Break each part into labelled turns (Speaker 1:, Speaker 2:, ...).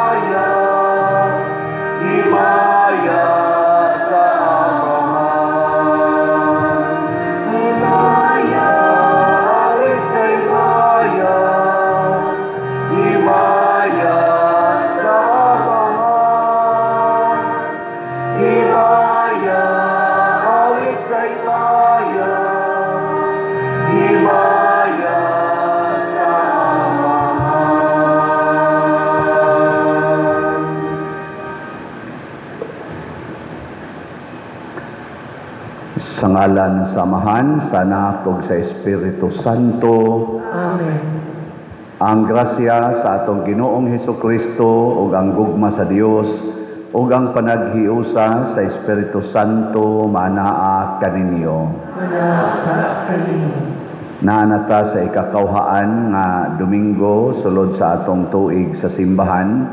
Speaker 1: Himaya, himaya sa Amahan. Himaya, awit sa himaya, himaya sa Amahan. Himaya, awit sa himaya, himaya sa Amahan.
Speaker 2: Sa ngalan sa Amahan, sa Anak ug sa Espiritu Santo.
Speaker 3: Amen.
Speaker 2: Ang grasya sa atong Ginoong Hesukristo ug ang gugma sa Dios ug ang panaghiusa sa Espiritu Santo maanaa kaninyo.
Speaker 3: Manaa sa kaninyo.
Speaker 2: Naa na ta sa ikakawhaan nga Domingo sulod sa atong tuig sa simbahan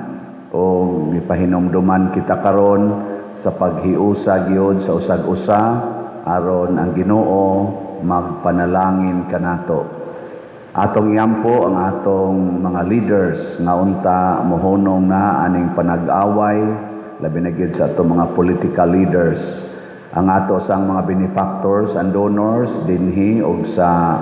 Speaker 2: ug gipahinumduman kita karon sa paghiusa gyud sa usag-usa aron ang Ginoo magpanalangin kanato. Atong iampo ang atong mga leaders nga unta mohunong na aning panag-away, labi na gyud sa atong mga political leaders. Ang ato sang mga benefactors and donors dinhi og sa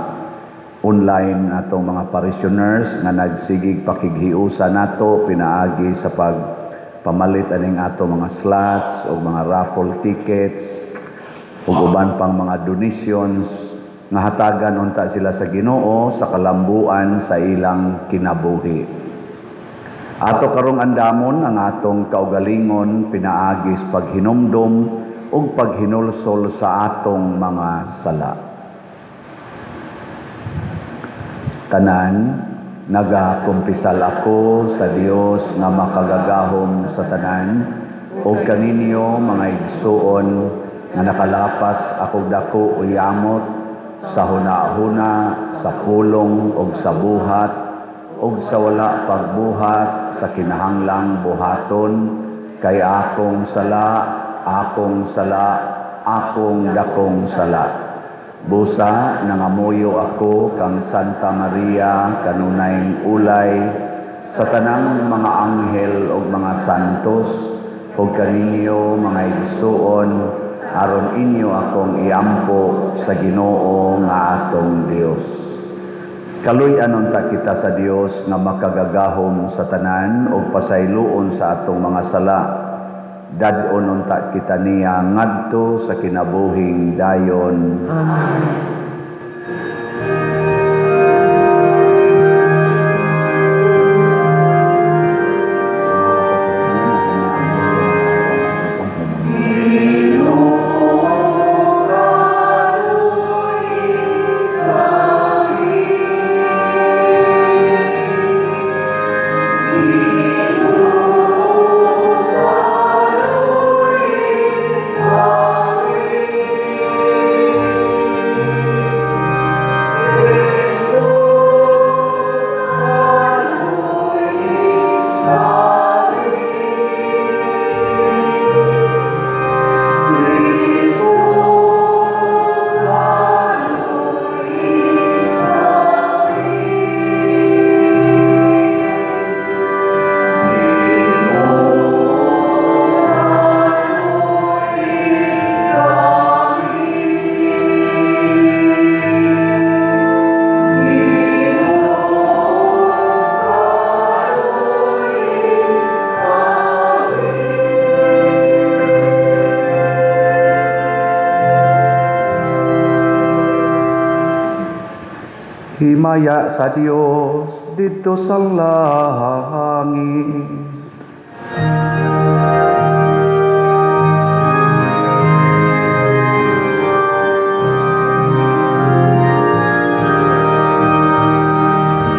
Speaker 2: online, atong mga parishioners nga nagsigig pakighiusa nato pinaagi sa pagpamalit aning ato mga slots o mga raffle tickets ug uban pang mga donations, nga hatagan unta sila sa Ginoo sa kalambuan sa ilang kinabuhi. Ato karong andamon ang atong kaugalingon pinaagi sa paghinumdom ug paghinulsol sa atong mga sala. Tanan, nagakumpisal ako sa Dios nga makagagahom sa tanan ug kaninyo, mga igsuon, nga nakalapas akog dako o yamot sa hunahuna, sa pulong ug sa buhat ug sa wala pagbuhat sa kinahanglang buhaton, kay akong sala, akong sala, akong dakong sala. Busa nangamuyo ako kang Santa Maria, kanunayng ulay, sa tanang mga anghel ug mga santos, ug kaninyo, mga igsuon, aron inyo akong iampo sa Ginoo nga atong Dios. Kaluy-an unta kita sa Dios nga makagagahom sa tanan ug pasayloon sa atong mga sala. Dad-on unta kita niya ngadto sa kinabuhing dayon.
Speaker 3: Amen.
Speaker 2: Himaya sa Dios didto sa langit.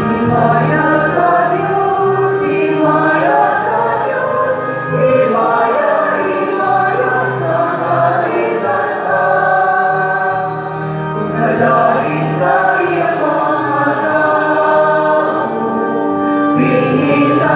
Speaker 1: Himaya sa Diyos, himaya sa Diyos, himaya, himaya sa kaligtasan. Ug naglain sa iyang mga tao, dinhi sa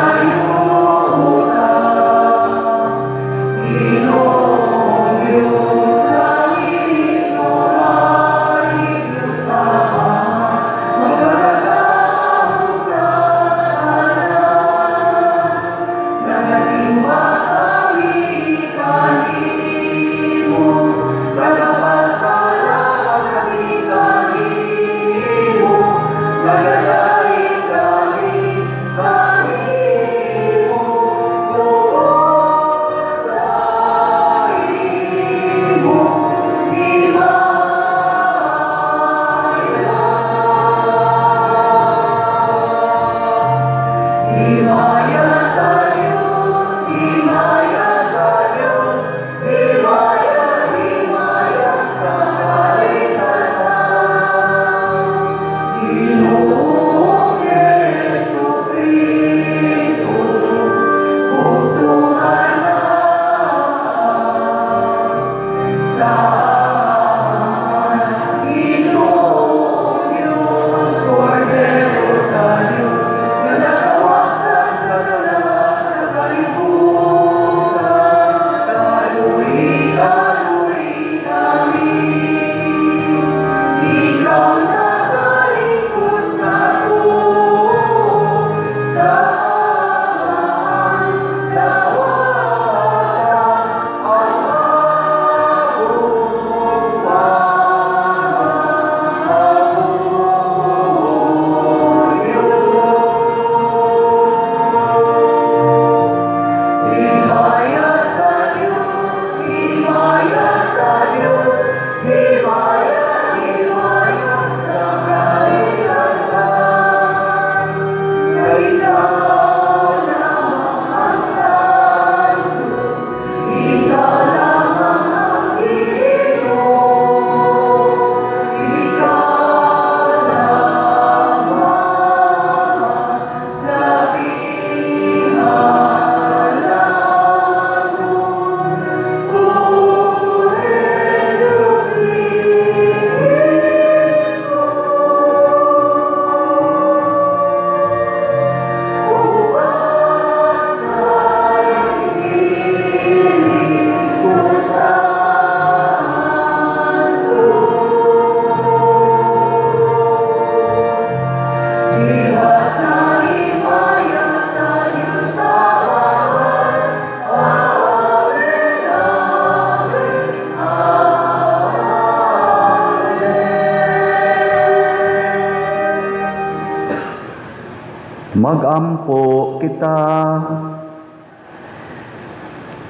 Speaker 2: Magampo kita.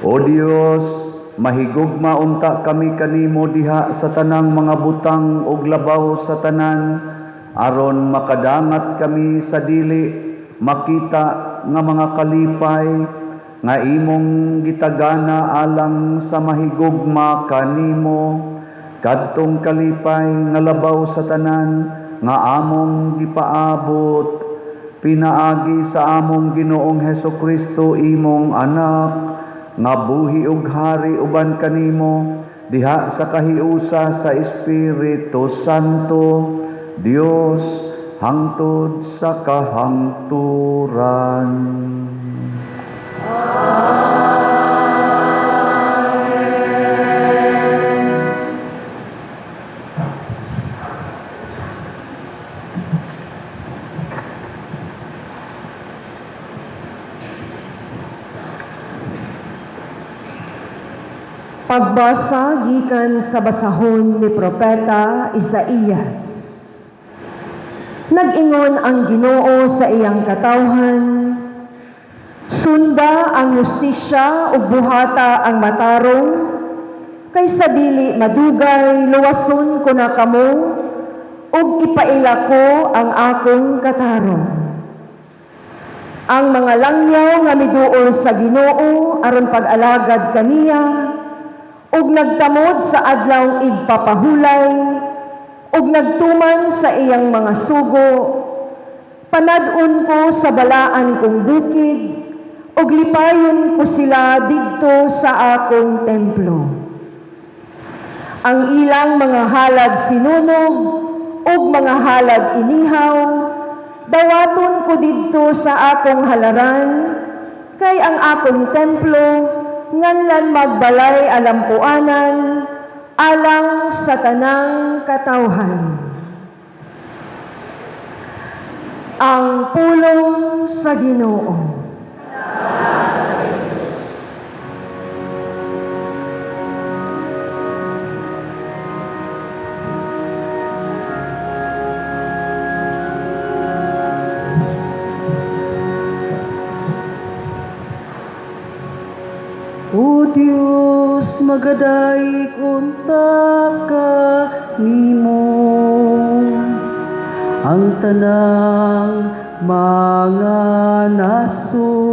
Speaker 2: O Dios, mahigugma unta kami kanimo diha sa tanang mga butang ug labaw sa tanan, aron makadangat kami sa dili makita nga mga kalipay nga imong gitagana alang sa mahigugma kanimo, kadtong kalipay nga labaw sa tanan nga among gipaabot pinaagi sa among Ginoong Hesukristo, imong anak, nga buhi ug hari uban kanimo diha sa kahiusa sa Espiritu Santo, Dios, hangtod sa kahangturan.
Speaker 3: Pagbasa gikan sa basahon ni Propeta Isaías. Nag-ingon ang Ginoo sa iyang katawhan, "Sunda ang hustisya ug buhata ang matarong, kay sa dili madugay luwason ko na kamo ug ipaila ko ang akong katarong. Ang mga langyaw nga miduol sa Ginoo aron pag-alagad kaniya ug nagtamod sa adlaw igpapahulay ug nagtuman sa iyang mga sugo, panad-on ko sa balaan kong bukid ug lipayon ko sila didto sa akong templo. Ang ilang mga halad sinunog ug mga halad inihaw dawaton ko didto sa akong halaran, kay ang akong templo nganlan magbalay alampuanan alang sa tanang katawhan." Ang pulong sa Ginoo.
Speaker 1: O Dios, magadayeg unta ka nimo ang tanang mga nasod.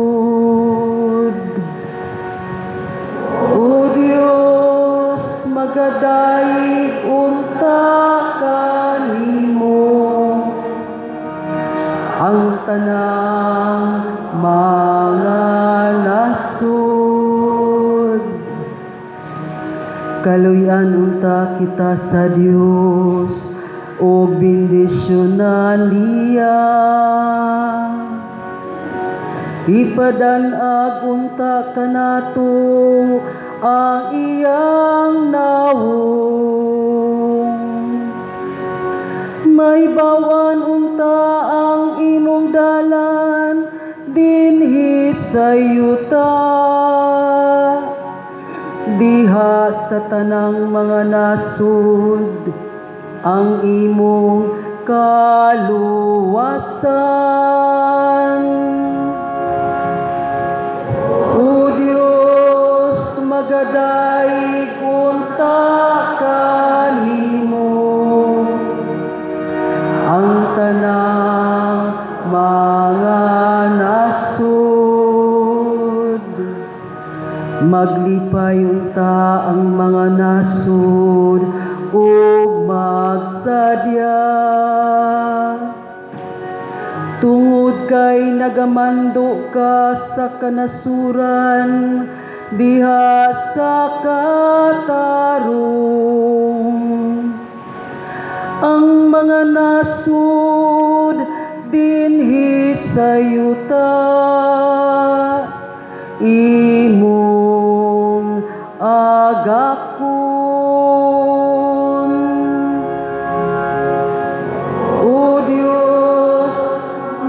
Speaker 1: O Dios, magadayeg unta ka nimo ang tanang mga nasod. Kaluy-an unta kita sa Dios ug bendisyonan niya. Ipadan-ag unta kanato ang iyang nawong. Mahibaw-an unta ang imong dalan dinhi sa yuta, diha sa tanang mga nasud ang imong kaluwasan. O Dios, magadayeg unta kanimo ang tanang mga nasod. Maglipay unta ang mga nasod ug magsadya, tungod kay nagamando ka sa kanasuran diha sa katarong. Ang mga nasod dinhi sa yuta imong agakon. O Dios,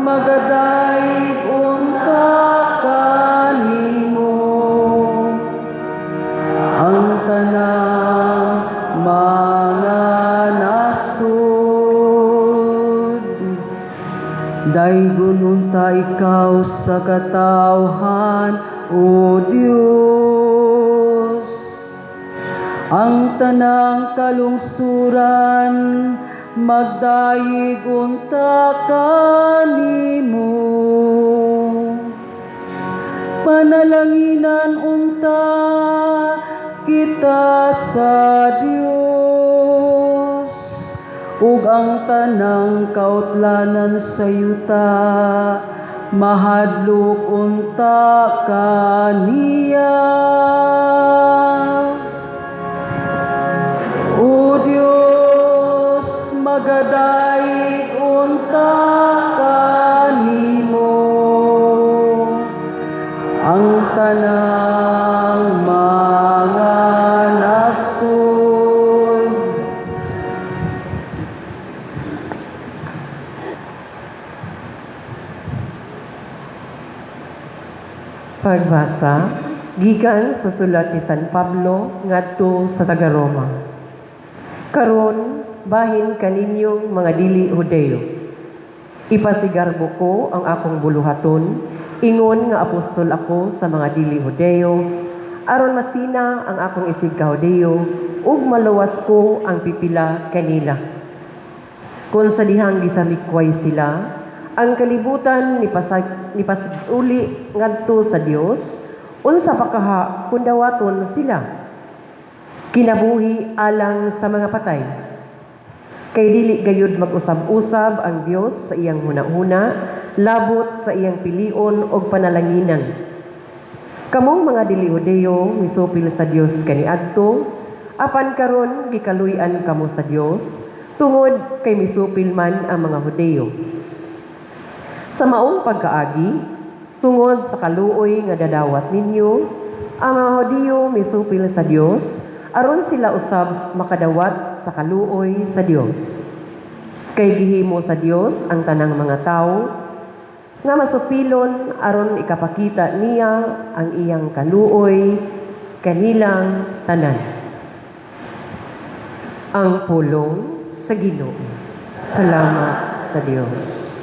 Speaker 1: magadayeg unta kanimo ang tanang mga nasod. Daygon unta Unta ikaw sa katawhan, O Dios. Ang tanang kalungsuran magdayeg unta kanimo. Panalanginan unta kita sa Dios ug ang tanang kautlanan sa yuta mahadlok unta kaniya. O Dios, magadayeg unta kanimo ang tanang mga nasod.
Speaker 4: Pagbasa gikan sa sulat ni San Pablo ngadto sa taga-Roma. Karon bahin kaninyong mga dili Hudeo. Ipasigarbo ko ang akong buluhaton, ingon nga apostol ako sa mga dili Hudeo, aron masina ang akong isig ka Hudeo ug maluwas ko ang pipila kanila. Kung sa dihang gisamikway sila, ang kalibutan nipasig-uli ngadto sa Dios, unsa pa kaha kung dawaton sila? Kinabuhi alang sa mga patay. Kay dili gayud mag-usab-usab ang Dios sa iyang hunahuna, labot sa iyang pilion og panalanginan. Kamong mga dili Hudeo misupil sa Dios kaniadto, apan karon gikaluy-an kamo sa Dios tungod kay misupil man ang mga Hudeo. Sa maong pagkaagi, tungod sa kaluoy nga dadawat ninyo, ang mga Hudeo misupil sa Dios aron sila usab makadawat sa kaluoy sa Dios. Kay gihimo sa Dios ang tanang mga tawo nga masupilon aron ikapakita niya ang iyang kaluoy kanilang tanan. Ang pulong sa Ginoo. Salamat sa Dios.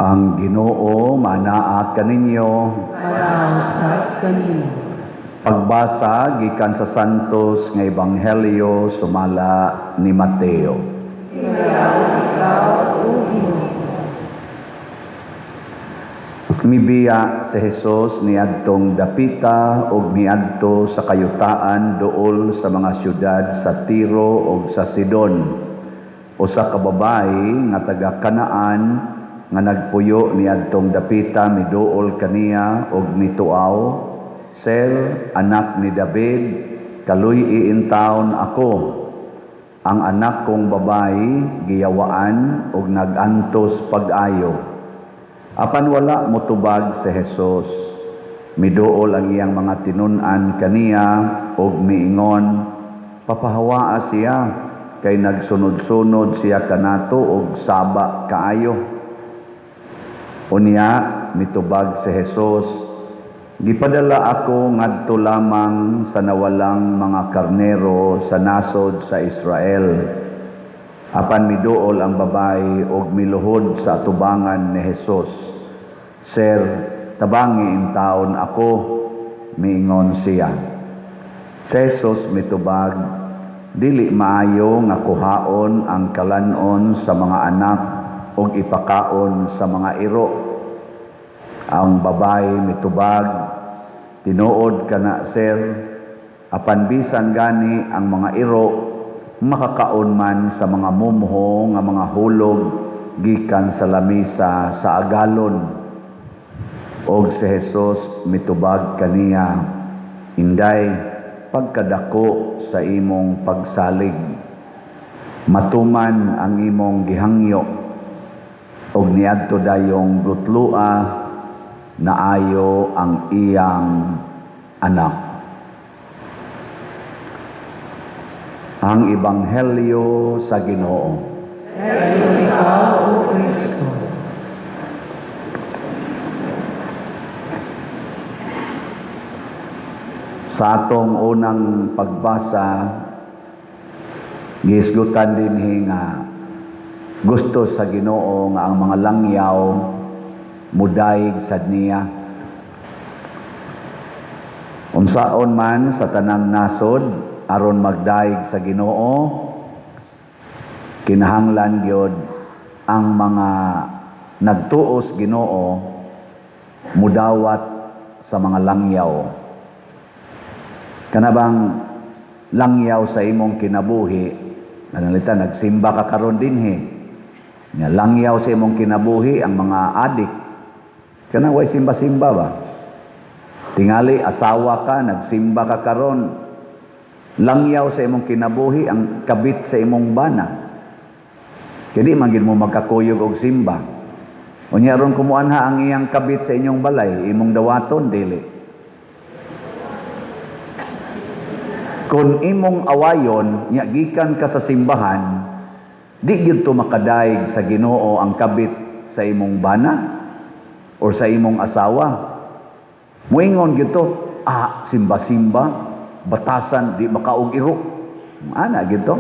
Speaker 2: Ang Ginoo manaa kaninyo.
Speaker 1: Manaa usab kanimo.
Speaker 2: Pagbasa gikan sa Santos nga Ebanghelyo sumala ni Mateo.
Speaker 1: Himayaon ikaw, O Ginoo.
Speaker 2: Mibiya si Jesus niadtong dapita ug miadto sa kayutaan duol sa mga syudad sa Tiro ug sa Sidon. Usa ka babayi nga taga Kanaan nga nagpuyo niadtong dapita miduol kaniya ug mituaw, "Sir, anak ni David, kaluy-i intawon ako. Ang anak kong babayi giyawaan ug nagantos pag-ayo." Apan wala motubag si Jesus. Miduol ang iyang mga tinun-an kaniya ug miingon, "Papahawaa siya, kay nagsunod-sunod siya kanato og saba kaayo." Unya mitubag si Jesus, "Gipadala ako ngadto lamang sa nawalang mga karnero sa nasod sa Israel." Apan miduol ang babae og miluhod sa atubangan ni Jesus. "Sir, tabangi intawon ako." Miingon siya. Si Jesus mitubag, "Dili maayo nga kuhaon ang kalanon sa mga anak ug ipakaon sa mga iro." Ang babae mitubag, "Tinuod kana, sir, apan bisan gani ang mga iro makakaon man sa mga mumho nga mga hulog gikan sa lamisa sa agalon." Og si Jesus mitubag kaniya, "Inday, pagkadako sa imong pagsalig. Matuman ang imong gihangyo." Og niadto dayong gutloa, naayo ang iyang anak. Ang Ebanghelyo sa Ginoo.
Speaker 1: Dayon ikaw, O Kristo.
Speaker 2: Sa atong unang pagbasa, gihisgutan dinhi nga gusto sa Ginoo nga ang mga langyaw mudayeg sad niya. Unsaon man sa tanang nasod aron magdayeg sa Ginoo, kinahanglan gyud ang mga nagtuos Ginoo mudawat sa mga langyaw. Kanabang langyaw sa imong kinabuhi, kanalita nagsimba ka karon dinhi. Nya langyaw sa imong kinabuhi ang mga adik. Kana way simba-simba ba? Tingali asawa ka, nagsimba ka karon. Langyaw sa imong kinabuhi ang kabit sa imong bana. Kaya di man gid mo magkakuyog og simba. Unya ron kumuanha ang iyang kabit sa inyong balay, imong dawaton dili. Kung imong awayon, nya gikan ka sa simbahan, di gyud to makadaig sa Ginoo ang kabit sa imong bana or sa imong asawa. Moingon gyud to, simba-simba, batasan, di makaog iro. Ana gyud to.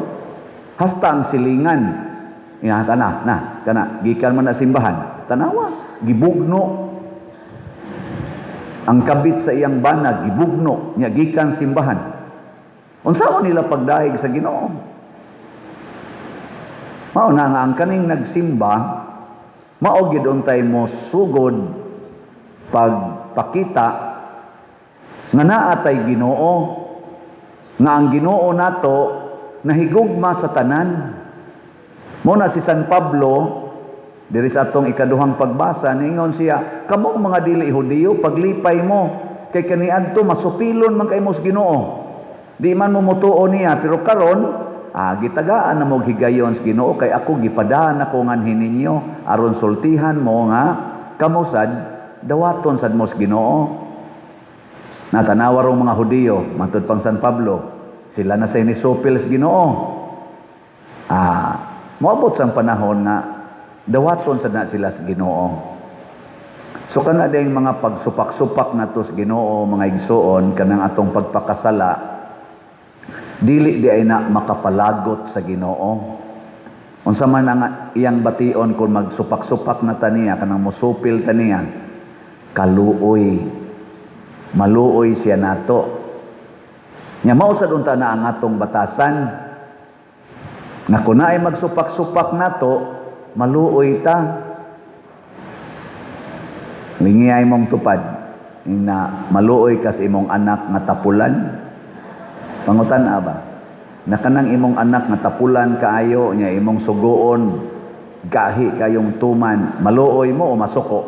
Speaker 2: Hasta ang silingan. Ya, kana, na, kana, gikan man na simbahan. Tanawa, gibugno. Ang kabit sa iyang bana, gibugno, nya gikan simbahan. Unsaon nila pagdahig sa Ginoo? Mao na nga ang kaning nagsimba, mao gyud untay mo sugod pagpakita nga naa tay Ginoo, nga ang Ginoo nato nahigugma sa tanan. Mao na si San Pablo diri sa atong ikaduhang pagbasa, niingon siya, kamong mga dili Hudiyo, paglipay mo kay kaniadto masupilon man kay mo sa Ginoo. Di man mo mutuo niya, pero karon, gitagaan na mo higayon sa Ginoo kay ako gipadaan ako nganhi ninyo aron sultihan mo nga kamo sad dawaton sad mo sa Ginoo. Natanawa rong mga Hudiyo matud pang San Pablo, sila na say nisupil sa Ginoo. Moabot sang panahon nga dawaton sad na sila sa Ginoo. So kana dayng mga pagsupak-supak nato sa Ginoo, mga igsuon, kanang atong pagpakasala, dili di ay na makapalagot sa Ginoo. Unsa man ang iyang bation kung magsupak-supak na taniya, kanang musupil taniya, kaluoy. Maluoy siya nato. Nya mao sad unta na ang atong batasan. Nga kun naay magsupak-supak nato, maluoy ta. Lingiyay mong tupad na maluoy kas imong anak nga tapulan. Pangutan aba, na kanang imong anak nga tapulan kaayo nya imong sugoon gahi kayong tuman, maluoy mo o masuko?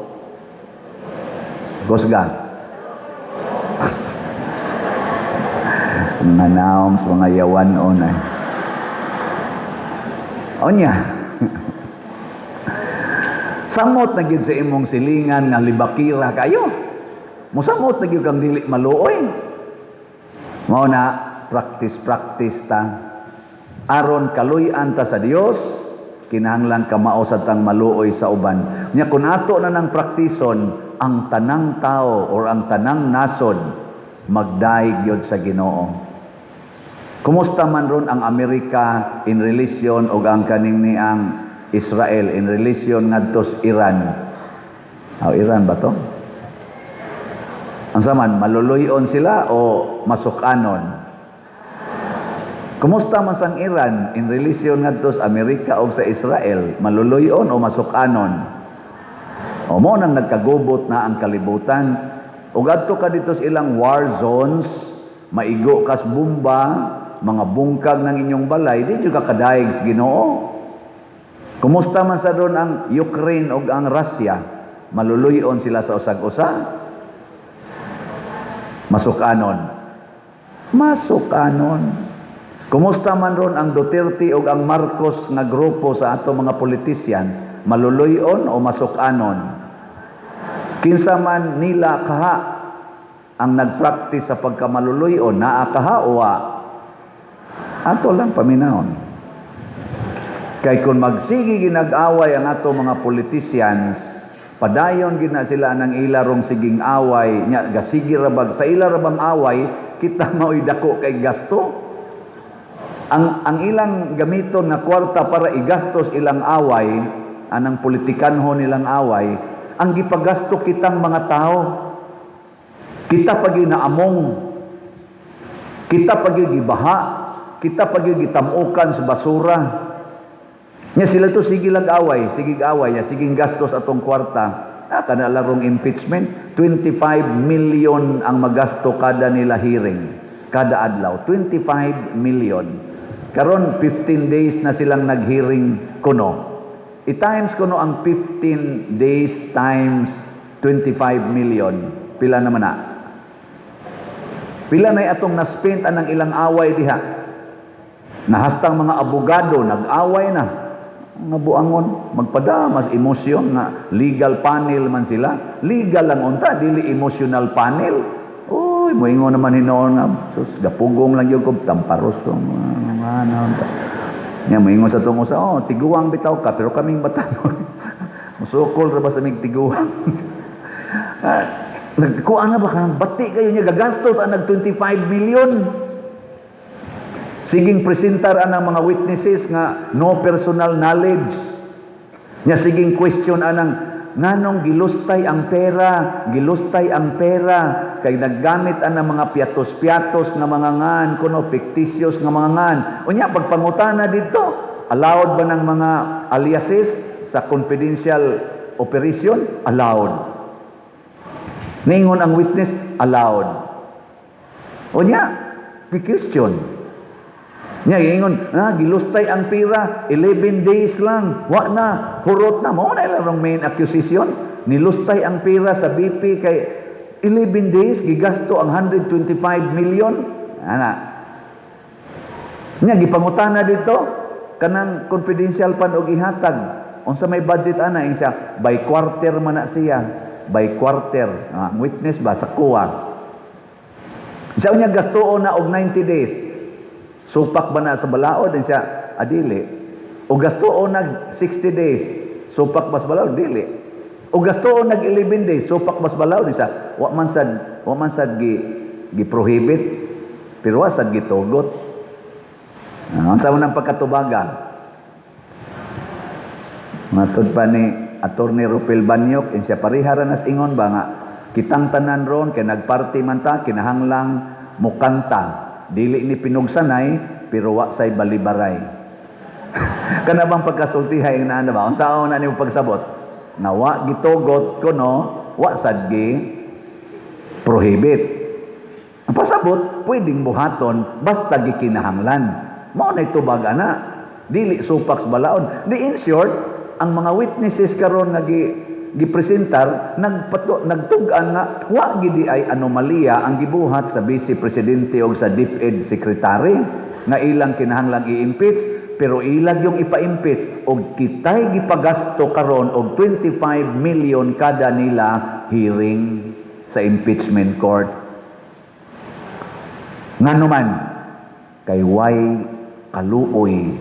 Speaker 2: Gusga. Nanaom sa mga yawan onay. Onya. Samot na gyud sa imong silingan nga libakira kayo. Mosamot na gyud kang dili maluoy. Mao na practice-practice ta. Aron kaluy-an ta sa Dios, kinahanglan ka mao sad tang maluoy sa uban. Nya kun ato na nang praktison, ang tanang tao or ang tanang nasod magdaig gyud sa Ginoo. Kumusta man ron ang Amerika in relation og ang kaning niang Israel in relation ngadto sa Iran? Aw, Iran ba to? Unsa man, maluluyon sila o masukanon? Kumusta man sang Iran in relation ngadto sa Amerika o sa Israel? Maluluyon o masukanon? O mao nang nagkagubot na ang kalibutan. Ug adto ka dito sa ilang war zones, maigo kas bomba, mga bungkag ng inyong balay, di jud ka kadaig sa Ginoo. Kumusta man sa doon ang Ukraine ug ang Russia? Maluluyon sila sa usag-usa? Masukanon. Masukanon. Kumusta man ron ang Duterte ug ang Marcos nga grupo sa ato mga politicians? Maluluyon o masukanon? Kinsa man nila kaha ang nagpractice sa pagkamaluluyon, naa kaha o wa? Ato lang paminahon. Kay kung magsige ginag-away ang ato mga politicians, padayon gina sila ng ilarong siging away, nya gasige rabag sa ila rabang away, kita mao'y dako kay gasto. Ang ilang gamiton nga kwarta para igastos ilang away, anang politikanho nilang away, ang gipagasto kitang mga tao. Kita pag naamong, kita pag gibaha, kita pag gitamukan sa basura. Nya sila to sige lang away, sige away, nya sige gastos atong kwarta. Ah, kana larong impeachment, 25 million ang magasto kada nila hearing, kada adlaw, 25 million. Karon 15 days na silang nag-hearing kuno. I-times kuno ang 15 days times 25 million. Pila naman na? Pila na atong na-spend anang ilang away diha? Nahastang mga abogado, nag-away na. Mga buangon, magpada, mas emosyon nga legal panel man sila. Legal lang unta, dili emotional panel. Uy, moingon naman hinuon nga, sus, gapugong lang yung kog tamparos. Ano, nya moingon sa tong usa, "Oh, tiguang bitaw ka, pero kaming batanon. Musukol ra ba sa aming tiguang?" Ah, nagkuha na ba ka? Bati kayo niya, gagasto ta nag 25 million. Siging presentar anang mga witnesses nga no personal knowledge. Nya siging question anang nganong gilustay ang pera, gilustay ang pera kay naggamit anang mga piatos-piatos nga mga ngan kuno, fictitious nga mga ngan. Unya pagpangutana dito, allowed ba ng mga aliases sa confidential operation? Allowed. Ningon ang witness, allowed. Unya, question. Nya ingon, na gilustay ang pira, 11 days lang, wa na, hurot na. Mao na ilang main accusation. Nilustay ang pira sa BP kay 11 days gigasto ang 125 million. Ana. Nya gipangutana dito kanang confidential fund og ihatag. Unsa may budget ana siya? By quarter man na siya. By quarter. Ah, ang witness ba sa kuwa. Siya unya gastoon na og 90 days. Supak ba na sa balaod? And siya, adili. O gastoon nag 60 days. Supak ba sa balaod? Dili. O gastoon nag 11 days. Supak ba sa balaod? And siya, wa man sad gi prohibit. Pero wa sad gitugot. Ah, unsa man ang pagkatubagan? Matod pa ni Attorney Rupel Banyok, in siya pareha ra nas ingon ba nga kitang tanan ron kay nagparty man ta, kinahanglang mukanta, dili ni pinugsanay pero wa say balibaray. Kana bang pagkasultihay nga na ba, unsaon na nimo pagsabot nga wa gitugot kuno, wa sad gi prohibit? Ang pasabot, pwedeng buhaton basta gikinahanglan. Mao na tubag ana, dili supak sa balaod. Di in short, ang mga witnesses karon nga gipresentar nagtug-an nga wa gidi ay anomalya ang gibuhat sa Vice Presidente o sa DepEd Secretary nga ilang kinahanglang i-impeach, pero ilag yung ipa-impeach og kitay gipagasto karon og 25 million kada nila hearing sa impeachment court. Ngano man? Kay way kaluoy,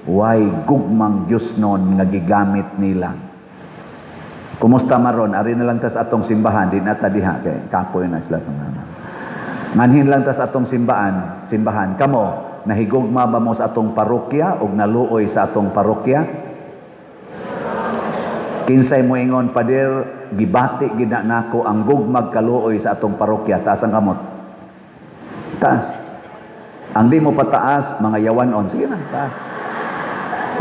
Speaker 2: way gugmang Diyos nun nga gigamit nila. Kumusta maron? Ari na lang tas atong simbahan, di na ta diha kay kapoy na sila tong ano. Nganhin lang tas atong simbahan. Kamo, nahigugma ba mo sa atong parokya og naluoy sa atong parokya? Kinsay mo ingon, "Pader, gibati gid na nako ang gugmag kaluoy sa atong parokya"? Taas ang kamot. Taas. Ang di mo pataas, mga yawanon. Sige na, taas.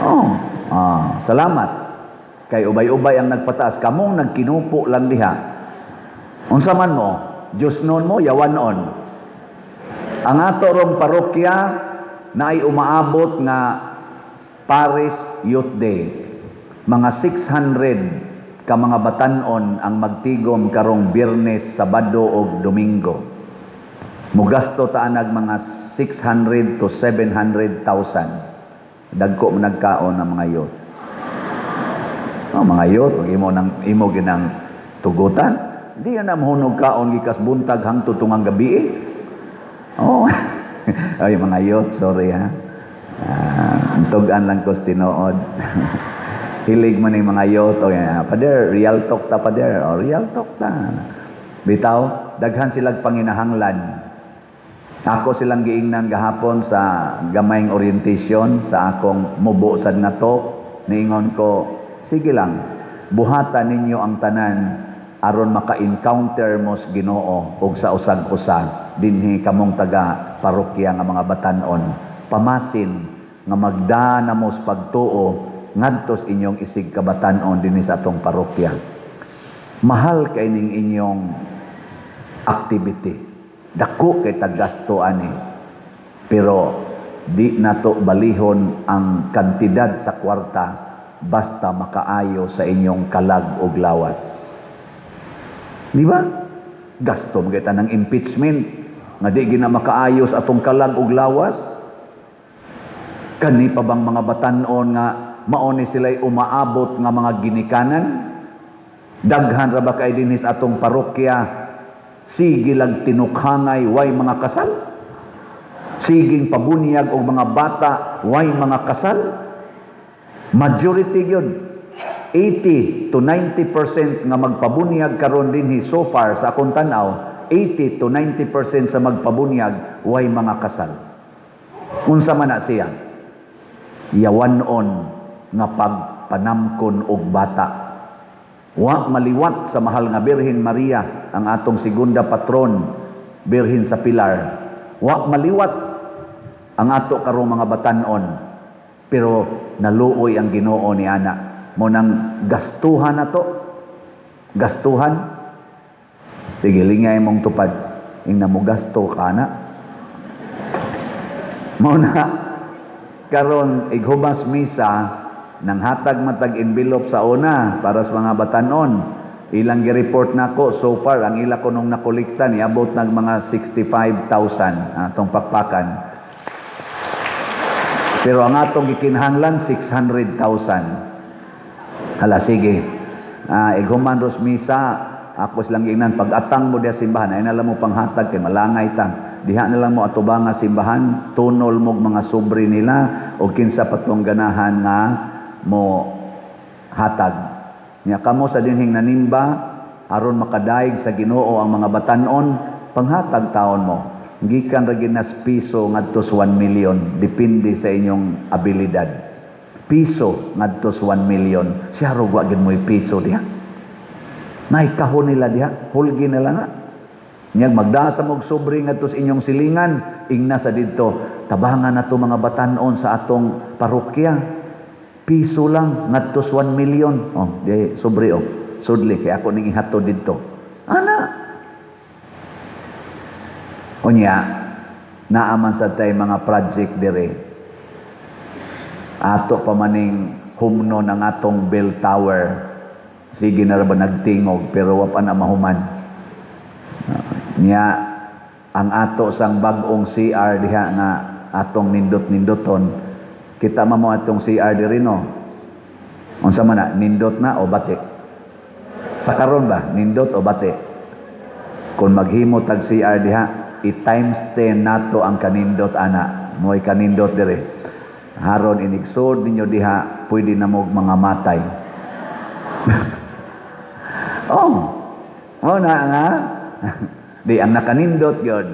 Speaker 2: Oh, ah, salamat. Kay ubay-ubay ang nagpataas. Kamong nagkinupo lang diha. Unsa man mo? Diyos nun mo, yawanon. Ang ato rong parokya na ay umaabot nga Parish Youth Day. Mga 600 ka mga batanon ang magtigom karong Biyernes, Sabado ug Domingo. Mugasto ta anag mga 600 to 700,000. Dagko man nagkaon ng mga youth. Oh, mga youth, pag imo nang imo ginang tugutan, di na mahunog kaon gikas buntag hangtod tungang gabi eh. Oh. Ay, mga youth, sorry ha. Tugan lang ko sa tinuod. Hilig man yung mga youth. O, yan, "Pader, real talk ta, pader." O, real talk ta. Bitaw, daghan silang panginahanglan. Ako silang giingnan gahapon sa gamayng orientation sa akong mubo sad nga talk. Niingon ko, "Sige lang, buhatan ninyo ang tanan aron maka-encounter mo sa Ginoo ug sa usag-usa dinhi kamong taga parokya nga mga batanon. Pamasin nga magdana mo sa pagtuo ngadto sa inyong isig kabatanon dinhi sa atong parokya. Mahal kay ning inyong activity. Dako kay taggasto ani. Pero di nato balihon ang kantidad sa kwarta basta makaayo sa inyong kalag ug lawas." Di ba? Gasto man kita ng impeachment nga di gina makaayos atong kalag ug lawas. Kani pa bang mga batanon nga mao ni sila'y umaabot nga mga ginikanan? Daghan ra ba kay dinhi sa atong parokya sige lag tinukhangay, way mga kasal? Siging pabunyag og mga bata, way mga kasal? Majority gyud, 80 to 90% nga magpabunyag karon dinhi so far sa akong tan-aw, 80 to 90% sa magpabunyag way mga kasal. Unsa man na siya? Yawanon nga pagpanamkon og bata. Wa maliwat sa mahal nga Birhen Maria, ang atong segunda patron, Birhen sa Pilar. Wa maliwat ang ato karong mga batanon. Pero naluoy ang Ginoo ni ana. Mo nang gastuhan na to. Gastuhan. Sige, lingay mong tupad. Ingna mo gasto ka na. Mo na karon ighumas misa nang hatag matag envelope sa una para sa mga batanon. Ilang gi-report nako so far, ang ila kunong nakolekta niabot nag mga 65,000 atong pakpakan. Pero ang atong gikinahanglan 600,000. Hala, sige. Ah, ighuman ros misa, ako silang giingnan, pag-atang mo diha simbahan, ay na lang mo panghatag kay malangay ta. Diha na lang mo atubang nga simbahan, tunol mo mga sobre nila o kinsa patong ganahan nga mo hatag. Nya kamo sa dinhing nanimba aron makadaig sa Ginoo ang mga batanon, panghatag taon mo. Gikan ra ginas piso ngadto sa 1 million, depende sa inyong abilidad. Piso ngadto sa 1 million. Siya ro wa gid mo'y piso diha. Naikahon nila diha, hulgi nila na. Niyag magdasa mog sobre ngadto sa inyong silingan, ingna sa didto, "Tabangan nato mga batanon sa atong parokya. Piso lang ngadto sa 1 million. Oh, di sobre oh. Sudli kay ako ning ihatod didto." Ana. Unya, naaman sa tay mga project dire. Ato pa maning humno ng atong bell tower. Sige na ra ba nagtingog pero wa pa na mahuman. Nya ang ato sang bag-ong CR diha nga atong nindot-nindoton. Kita man mo atong CR diri, no? Unsa man na, nindot na o bati? Sa karon ba, nindot o bati? Kung maghimo tag CR diha, i-times 10 nato ang kanindot ana. Mo'y kanindot dire. Haron inigsod ninyo diha, pwede na mo mga matay. Oh. Oh na nga. Di ang nakanindot gyud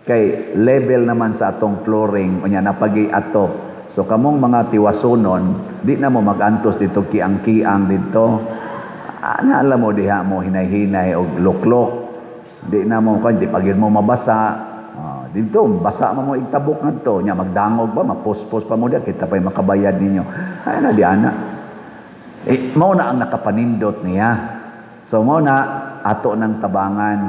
Speaker 2: kay level naman sa atong flooring, unya napagi ato. So kamong mga tiwasonon, di na mo magantos dito, kiang-kiang dito. Ana alam mo diha mo hinay-hinay og luklok. Di na mo kan, di pagid mo mabasa. Ah, dito basa mo mo igtabok ngadto nya, magdangog ba, mapuspos pa mo diha, kita pa'y makabayad ninyo. Ay na di ana. Eh, mao na ang nakapanindot niya. So mao na ato ng tabangan.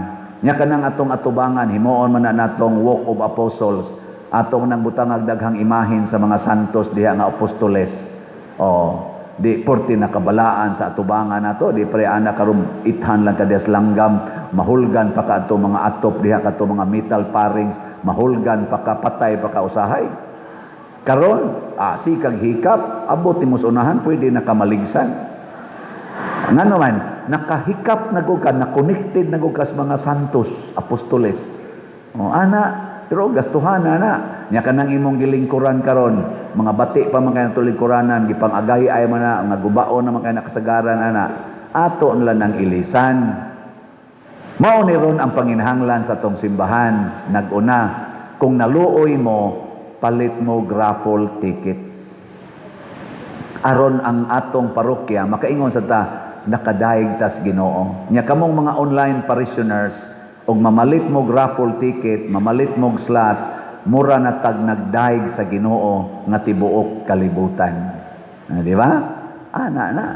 Speaker 2: Nya kanang atong atubangan, himuon man na natong Walk of Apostles. Atong nang butangag daghang imahin sa mga santos diha nga apostoles. Oh, di porti nakabalaan sa atubangan nato, di pre ana karon ithan lang ka langgam, mahulgan pa ka ato mga atop diha, kato mga metal parings, mahulgan pa ka, patay pa ka usahay. Karon, sikag hikap, abot nimo sa unahan, pwede na ka maligsan. Ngano man, nakahikap na gud ka, na-connected na gud ka sa mga santos, apostoles. O, ana, pero gastuhan na na. Nya kanang imong gilingkuran karon, mga bati pa man kay natulingkuranan, gipang agay ay man na, mga gubaon na man kay nakasagaran ana. Ato nila nang ilisan. Mao ni ron ang panginahanglan sa atong simbahan. Naguna, kung naluoy mo, palit mo raffle tickets. Aron ang atong parokya makaingon sa ta, nakadaig tas Ginoo. Nya kamong mga online parishioners og mamalit mo raffle ticket, mamalit mo slots, mura na tag nagdaig sa Ginoo nga tibuok kalibutan. Ah, di ba? Ana na.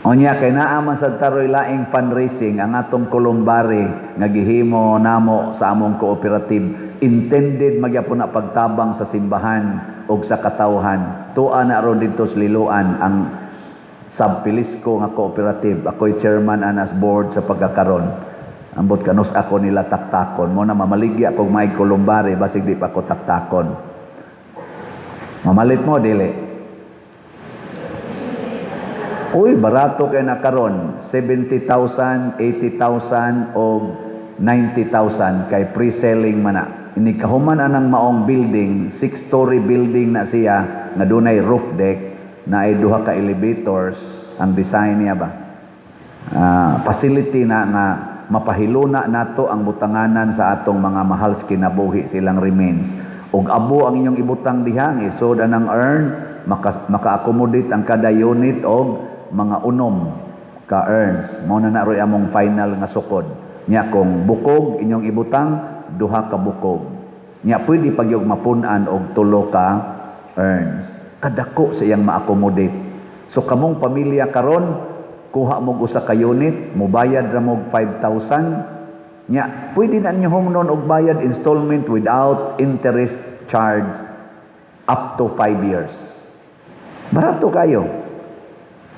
Speaker 2: Unya kay naa man sa taroy laing fundraising ang atong columbary nga gihimo namo sa among cooperative, intended magyapon na pagtabang sa simbahan ug sa katawhan. Tua na ron didto sa Liloan ang Subpilisco nga cooperative. Ako'y chairman anas board sa pagkakaron. Ambot kanus ako nila taktakon. Mo na mamaligya kog may columbary, basig di pa ko taktakon. Mamalit mo dili? Uy, barato kay na karon, 70,000, 80,000 o 90,000 kay pre-selling man na. Ini kahuman anang maong building, six-story building na siya nga dunay roof deck na ay duha ka elevators ang design niya ba. Ah, facility na nga mapahiluna nato ang butanganan sa atong mga mahal sa kinabuhi, silang remains. Ug abo ang inyong ibutang diha, isod anang urn, maka-accommodate ang kada unit og mga 6 ka urns. Mao na na roy among final nga sukod. Nya kung bukog inyong ibutang, duha ka bukog. Nya pwede pag yung mapun-an og tulo ka urns. Kadako sa iyang ma-accommodate. So kamong pamilya karon, kuha mo usa ka unit, mubayad ra mo 5,000. Nya pwede na ninyo humnon og bayad installment without interest charge up to 5 years. Barato kayo.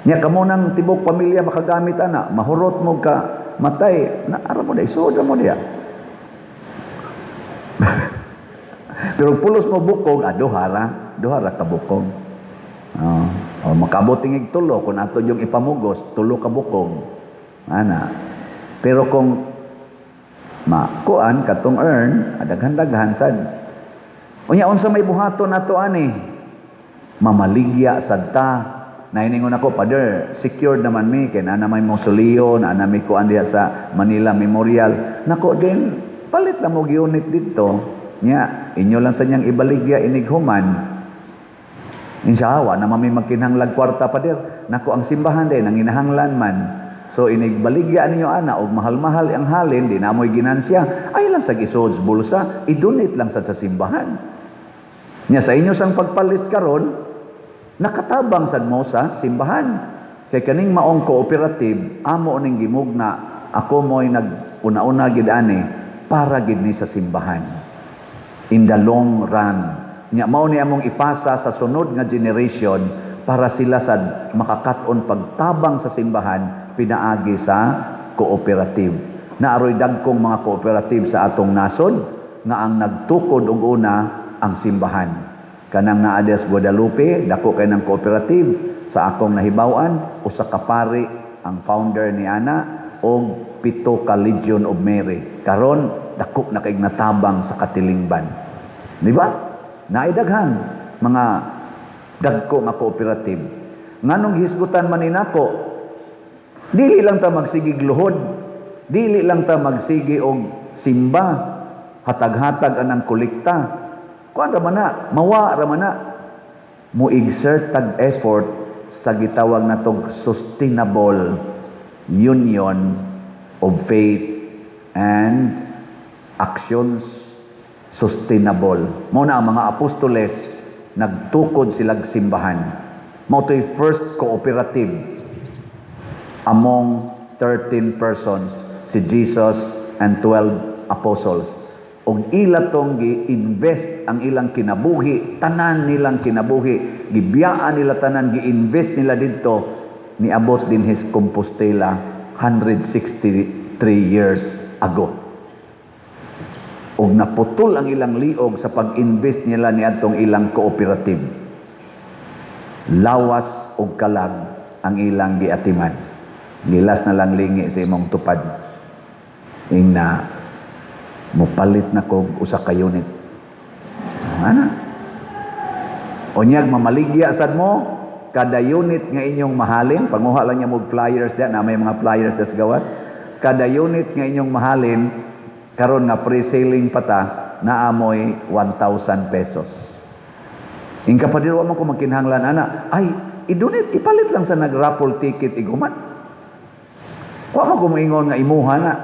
Speaker 2: Nya kamo nang tibok pamilya makagamit ana, mahurot mo ka matay, na ara mo day, suod ra mo diya. Pero pulos mo bukog, duha ra ka bukog. Oh, oh, makabot tingig tulo kung ato yung ipamugos, tulo ka bukog. Ana. Pero kung makuan katong urn, daghan-daghan sad. Unya unsa may buhaton nato ani? Mamaligya sad ta. Nainingon ako, "Father, secured naman mi kay naa may mausoleo, naa na may kuan diha sa Manila Memorial." Nako din, palit lang mo unit dito. Nya, inyo lang sa niyang ibaligya inig human. Insya wa na mami magkinahanglag kwarta, Father. Nako, ang simbahan din nanginahanglan man. So inig baligya ninyo ana og mahal-mahal ang halin, di na mo'y ginansya, ay lang sa isod bulsa, i-donate lang sa simbahan. Nya sa inyo sang pagpalit karon, nakatabang sad mo sa simbahan. Kay kaning maong cooperative, amo ning gimugna, ako mo'y nag-una-una gid ani para gid ni sa simbahan. In the long run. Nya mao ni among ipasa sa sunod nga generation para sila sad makakat-on pagtabang sa simbahan pinaagi sa cooperative. Naaroy dagkong mga cooperative sa atong nasod nga ang nagtukod og una ang simbahan. Kanang naa sa Guadalupe, dako kay ng cooperative sa akong nahibaw-an, usa ka pari ang founder ni ana og 7 ka Legion of Mary. Karon dako na kay natabang sa katilingban. Di ba? Naidaghan mga dagko nga cooperative. Nganong hisgutan man ni nako, dili lang ta magsigig luhod, dili lang ta magsigi og simba, hatag-hatag anang kolekta. Kuan ra man na, mawa ra man na. Mo exert tag effort sa gitawag natog sustainable union of faith and actions, sustainable. Mao na ang mga apostoles, nagtukod silag simbahan. Mao to'y first cooperative among 13 persons, si Jesus and 12 apostles. Og ila tong gi-invest ang ilang kinabuhi, tanan nilang kinabuhi, gibiyaan nila tanan, gi-invest nila didto, niabot dinhi sa Compostela 163 years ago. Og naputol ang ilang liog sa pag-invest nila niadtong ilang cooperative. Lawas og kalag ang ilang giatiman. Gilas na lang lingi sa imong tupad. Ingna, mupalit na kog usa ka unit. Ana. Unyag mamaligya sad mo kada unit nga inyong mahalin, panguha lang niya mo flyers diyan, na may mga flyers das gawas. Kada unit nga inyong mahalin karon nga pre-selling pa ta, naamoy 1,000 pesos. Ingka pa wa man ko magkinahanglan ana, ay i-donate, ipalit lang sa nag-raffle ticket iguman. Wa man ko moingon nga imuha na.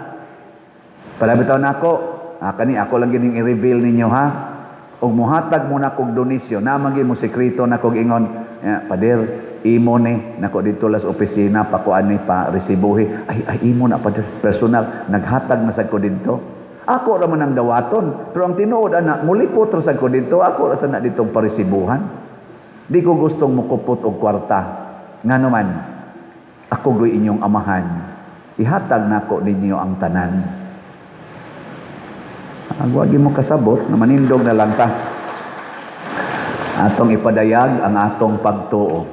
Speaker 2: Palabitaw nako, kani ako lang gining i-reveal ninyo ha. Og muhatag mo na kog donasyon, na man gyud mo sekreto na kog ingon, eh, "Pader, imo ni nako dito las opisina pakuan ni pa resibuhi." "Ay, ay, imo na, pader, personal, naghatag na sad ko didto." Ako ra man ang dawaton, pero ang tinuod ana, mulipot ra sad ko didto, ako ra sad na ditong paresibuhan. Di ko gustong mukupot og kwarta. Ngano man, ako goy inyong amahan. Ihatag nako ninyo ang tanan. Agwagi mo kasabot, na manindog na lang ta. Atong ipadayag ang atong pagtuo.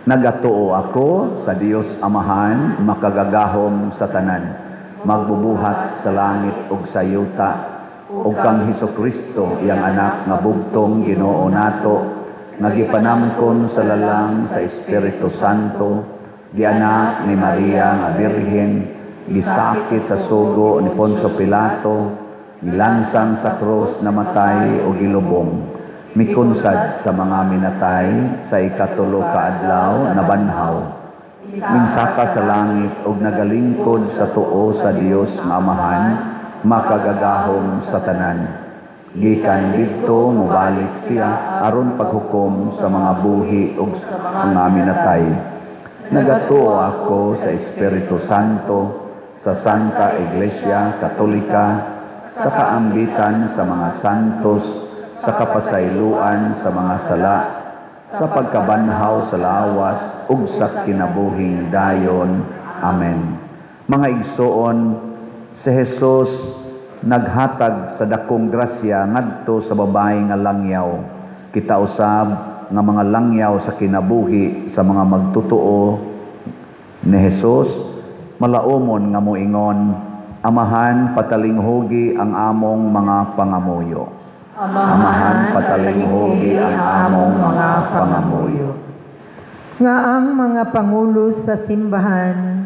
Speaker 2: Nagatuo ako sa Dios Amahan, makagagahom sa tanan, magbubuhat sa langit ug sa yuta, ug kang Hesus Kristo, iyang anak nga bugtong Ginoo nato, nga gipanamkon sa lalang sa Espiritu Santo, gianak ni Maria nga Birhen, gisakit sa sugo ni Poncio Pilato, gilansang sa krus, namatay o gilubong, mikunsad sa mga minatay, sa ikatulo ka adlaw nabanhaw, minsaka sa langit ug nagalingkod sa tuo sa Dios nga Amahan, makagagahom sa tanan. Gikan didto mobalik siya aron paghukom sa mga buhi ug sa mga minatay. Nagatuo ako sa Espiritu Santo, sa Santa Iglesia Katolika, sa kaambitan sa mga santos, sa kapasayloan sa mga sala, sa pagkabanhaw sa lawas ug sa kinabuhing dayon. Amen. Mga igsoon, si Jesus naghatag sa dakong grasya ngadto sa babae nga langyaw. Kita usab nga mga langyaw sa kinabuhi sa mga magtutuo ni Jesus, malaumon nga moingon, "Amahan, patalinghugi ang among mga pangamuyo." Amahan, patalinghugi ang among mga pangamuyo.
Speaker 5: Nga ang mga pangulo sa simbahan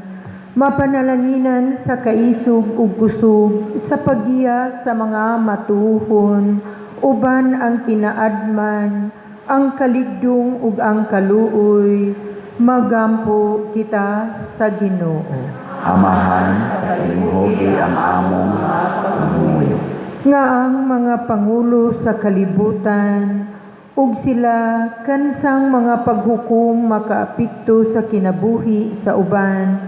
Speaker 5: mapanalanginan sa kaisog ug kusog sa paggiya sa mga matuohon uban ang kinaadman, ang kaligdong ug ang kaluoy, magampo kita sa Ginoo.
Speaker 2: Amahan, patalinghugi ang among pangamuyo.
Speaker 5: Nga ang mga pangulo sa kalibutan ug sila kansang mga paghukom makaapekto sa kinabuhi sa uban,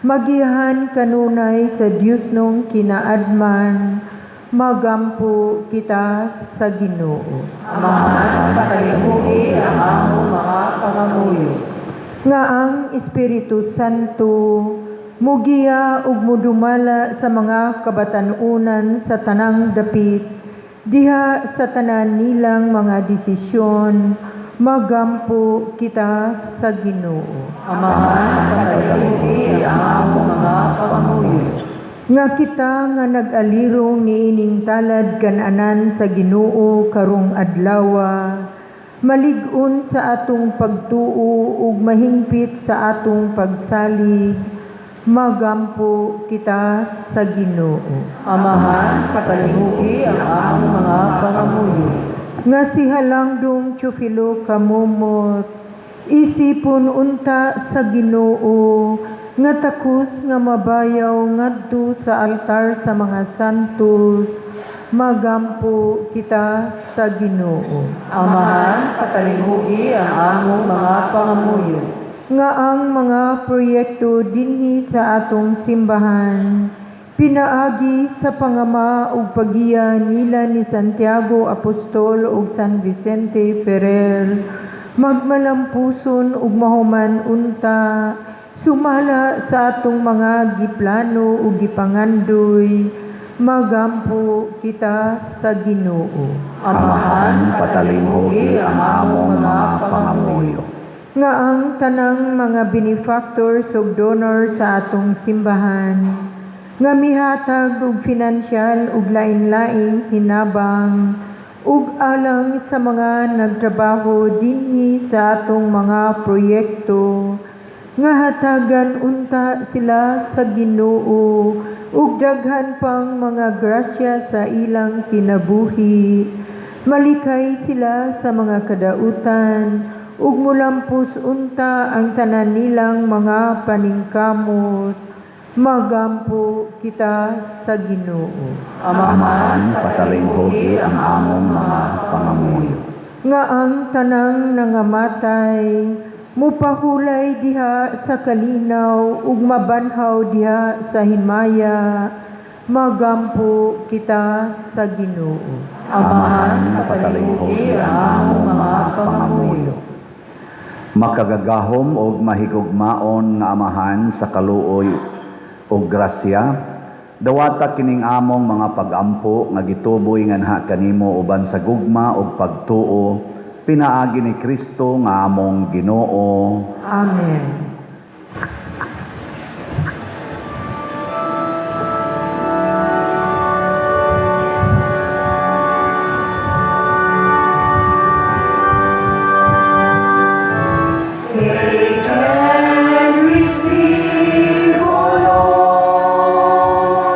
Speaker 5: magiyahan kanunay sa Diosnong kinaadman, magampo kita sa Ginoo.
Speaker 1: Amahan, patalinghugi ang among mga pangamuyo.
Speaker 5: Nga ang Espiritu Santo mugiya ug mudumala sa mga kabatan-unan sa tanang dapit diha sa tanan nilang mga desisyon, magampo kita sa Ginoo.
Speaker 1: Amahan, patalinghugi ang among mga pangamuyo.
Speaker 5: Nga kita nga nag-alirong niining talad kananan sa Ginoo karong adlawa, malig-on sa atong pagtuo ug mahingpit sa atong pagsalig, magampo kita sa Ginoo.
Speaker 1: Amahan, patalinghugi ang among mga pangamuyo.
Speaker 5: Nga si Halangdong Teofilo Camomot Isipon unta sa Ginoo nga takos nga mabayaw ngadto sa altar sa mga santos. Magampo kita sa Ginoo.
Speaker 1: Amahan, patalinghugi ang among mga pangamuyo.
Speaker 5: Nga ang mga proyekto dinhi sa atong simbahan pinaagi sa pangama ug pagiya nila ni Santiago Apostol ug San Vicente Ferrer magmalampuson ug mahuman unta sumala sa atong mga giplano ug gipangandoy. Magampo kita sa Ginoo.
Speaker 2: Amahan, patalinghugi ang among mga pangamuyo.
Speaker 5: Nga ang tanang mga benefactors ug donors sa atong simbahan nga mihatag og finansyal ug lain-laing hinabang ug alang sa mga nagtrabaho dinhi sa atong mga proyekto, nga hatagan unta sila sa Ginoo ug daghan pang mga grasya sa ilang kinabuhi, malikay sila sa mga kadautan ug mulampos unta ang tanan nilang mga paningkamot. Magampo kita sa Ginoo.
Speaker 2: Amahan, patalinghugi ang among mga pangamuyo.
Speaker 5: Nga ang tanang nangamatay mupahulay diha sa kalinaw ug mabanhaw diha sa himaya. Magampo kita sa Ginoo.
Speaker 1: Amahan, patalinghugi ang among mga pangamuyo.
Speaker 2: Makagagahom og mahigugmaon nga Amahan sa kaluoy ug grasya, dawata kining among mga pagampo nga gituboy nganha kanimo uban sa gugma ug pagtuo pinaagi ni Kristo nga among Ginoo.
Speaker 5: Amen.
Speaker 3: Take and receive, O Lord,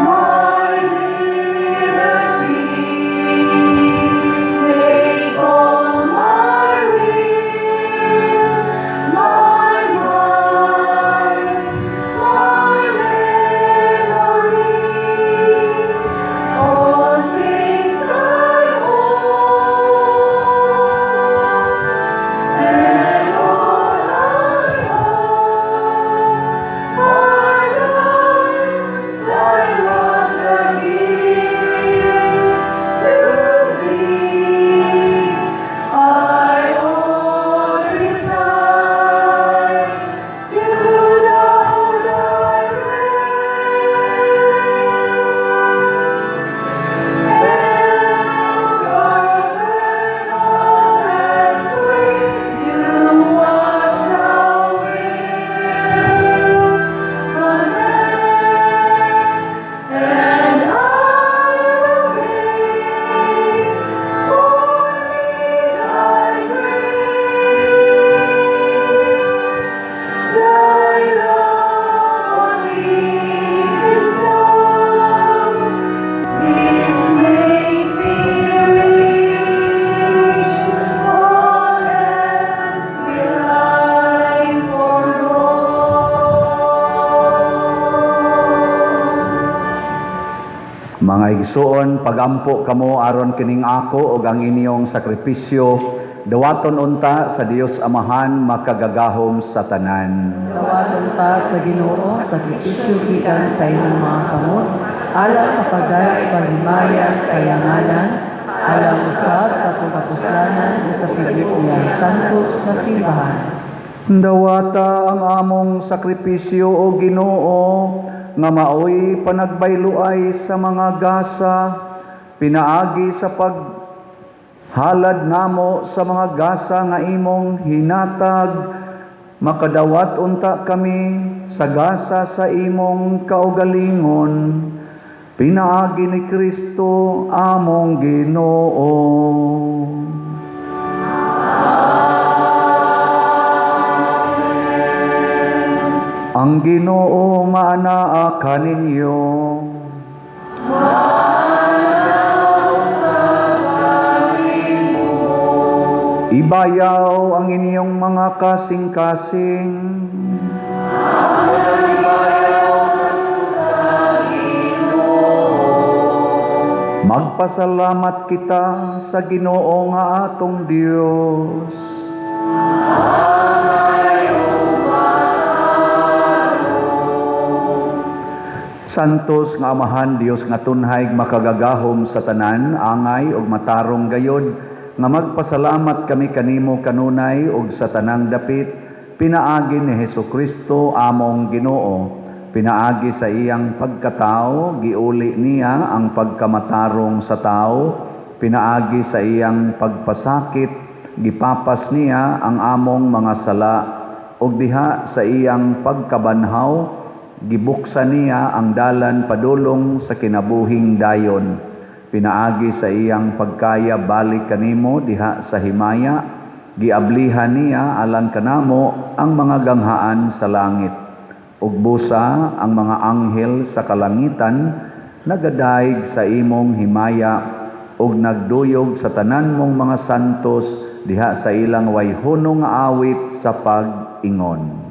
Speaker 3: my liberty. Take all my will, my mind, my memory. All things I own, and all I owe are thine, thy lost I give to thee. I all resign, do thou thy will. And govern all thy sway, do what thou wilt command, and I will obey. For me thy grace, thy love only bestow. This make me rich, all else will I forego.
Speaker 2: Mga igsuon, pagampo kamo aron kining ako ug ang inyong sakripisyo dawaton unta sa Dios Amahan makagagahom sa tanan.
Speaker 1: Dawaton ta sa Ginoo, sakripisyo gikan sa imong mga kamot, alang sa pagdayeg paghimaya sa iyang ngalan, alang usab sa atong kapuslanan ug sa iyang santos sa simbahan.
Speaker 2: Dawata ang among sakripisyo, o Ginoo, nga maoy panagbayluay sa mga gasa pinaagi sa paghalad namo sa mga gasa nga imong hinatag, makadawat unta kami sa gasa sa imong kaugalingon pinaagi ni Kristo among Ginoo. Ang Ginoo maanaa kaninyo. Ibayaw ang inyong mga kasing-kasing. Magpasalamat kita sa Ginoo nga atong Dios. Santos nga Amahan, Dios nga tunhay makagagahom sa tanan, angay ug matarong gayod nga magpasalamat kami kanimo kanunay ug sa tanang dapit pinaagi ni Hesukristo among Ginoo. Pinaagi sa iyang pagkatao, giuli niya ang pagkamatarong sa tao. Pinaagi sa iyang pagpasakit, gipapas niya ang among mga sala. Ug diha sa iyang pagkabanhaw, gibuksan niya ang dalan padulong sa kinabuhing dayon. Pinaagi sa iyang pagkaya balik kanimo diha sa himaya, giablihan niya alang kanamo ang mga ganghaan sa langit. Ug busa ang mga anghel sa kalangitan nagadayeg sa imong himaya ug nagduyog sa tanan mong mga santos diha sa ilang wayhono nga awit sa pag-ingon.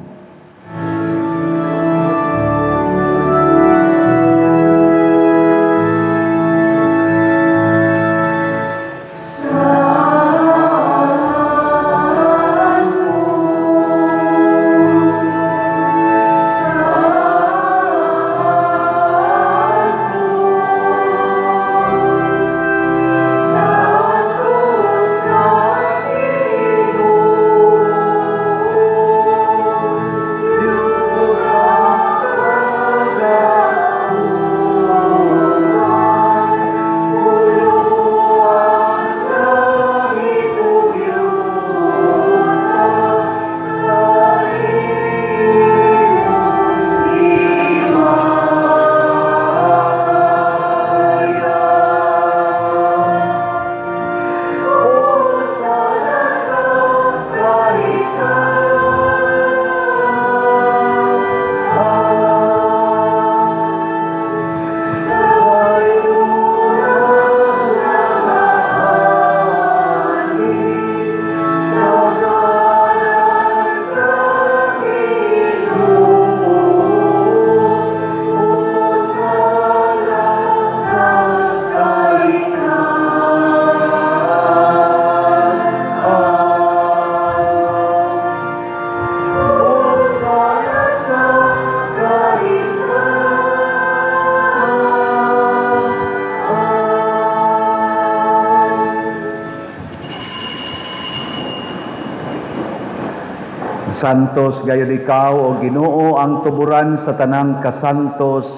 Speaker 2: Santos gayud ikaw o Ginoo ang tuburan sa tanang kasantos,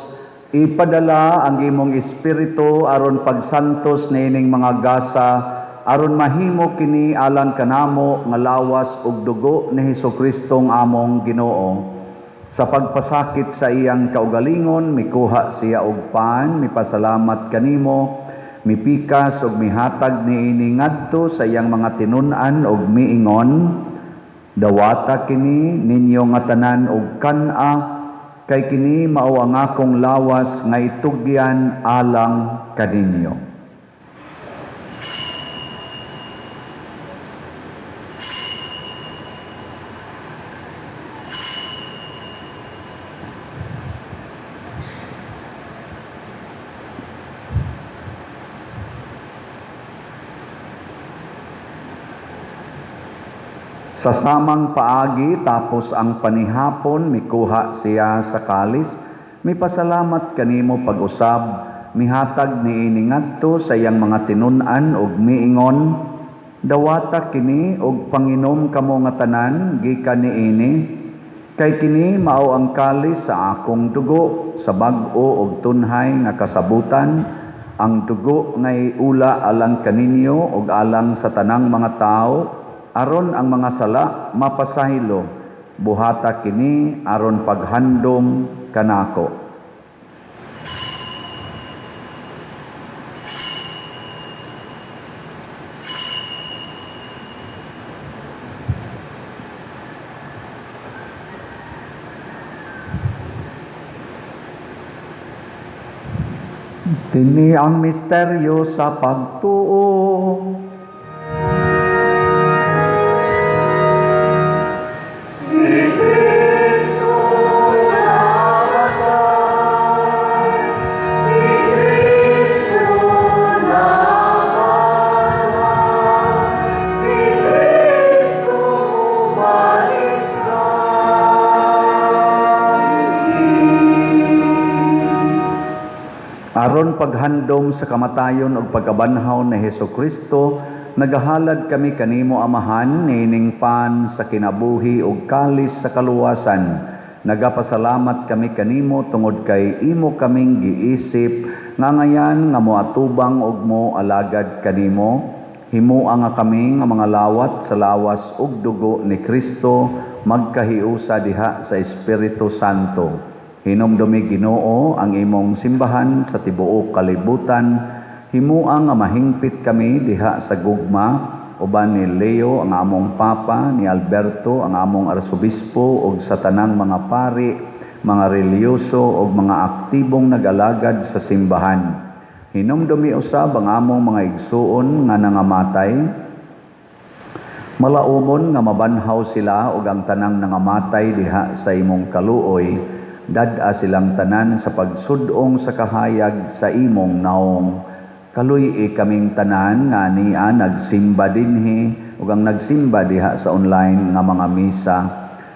Speaker 2: ipadala ang imong espiritu aron pagsantos niining mga gasa aron mahimo kini alang kanamo nga lawas ug dugo ni Hesukristong among Ginoo. Sa pagpasakit sa iyang kaugalingon mikuha siya og pan, mipasalamat kanimo, mipikas ug mihatag niini ngadto sa iyang mga tinun-an ug miingon, dawata kini ninyo nga tanan og kan-a, kay kini mao ang akong lawas nga itugyan alang kaninyo. Sa samang paagi, tapos ang panihapon, mikuha siya sa kalis, mipasalamat kanimo pag-usab, mihatag niini ngadto sa iyang mga tinun-an ug miingon, dawata kini og panginom kamo nga tanan gikan niini, kay kini mao ang kalis sa akong dugo, sa bag-o og tunhay nga kasabutan, ang dugo nga iula alang kaninyo ug alang sa tanang mga tawo, aron ang mga sala mapasaylo, buhata kini aron paghandom kanako. Kini ang misteryo sa pagtuo. paghandom sa kamatayon ug pagkabanhaw ni Hesus Kristo, nagahalad kami kanimo, Amahan, niining pan sa kinabuhi ug kalis sa kaluwasan. Nagapasalamat kami kanimo tungod kay imo kaming giisip nga ngayan nga moatubang ug mo alagad kanimo. Himoa nga kami nga mga lawat sa lawas ug dugo ni Kristo magkahiusa diha sa Espiritu Santo. Hinumdumi, Ginoo, ang imong simbahan sa tibuok kalibutan. Himoa nga mahingpit kami diha sa gugma uban ni Leo ang among Papa, ni Alberto ang among Arsobispo ug sa tanang mga pari, mga relihiyoso ug mga aktibong nag-alagad sa simbahan. Hinumdumi usab ang among mga igsuon nga nangamatay. Malaumon nga mabanhaw sila ug ang tanang nangamatay diha sa imong kaluoy, dad-a silang tanan sa pagsud-ong sa kahayag sa imong naong. Kaluy-i kaming tanan nga ania nagsimba dinhi ug ang nagsimba diha sa online nga mga misa.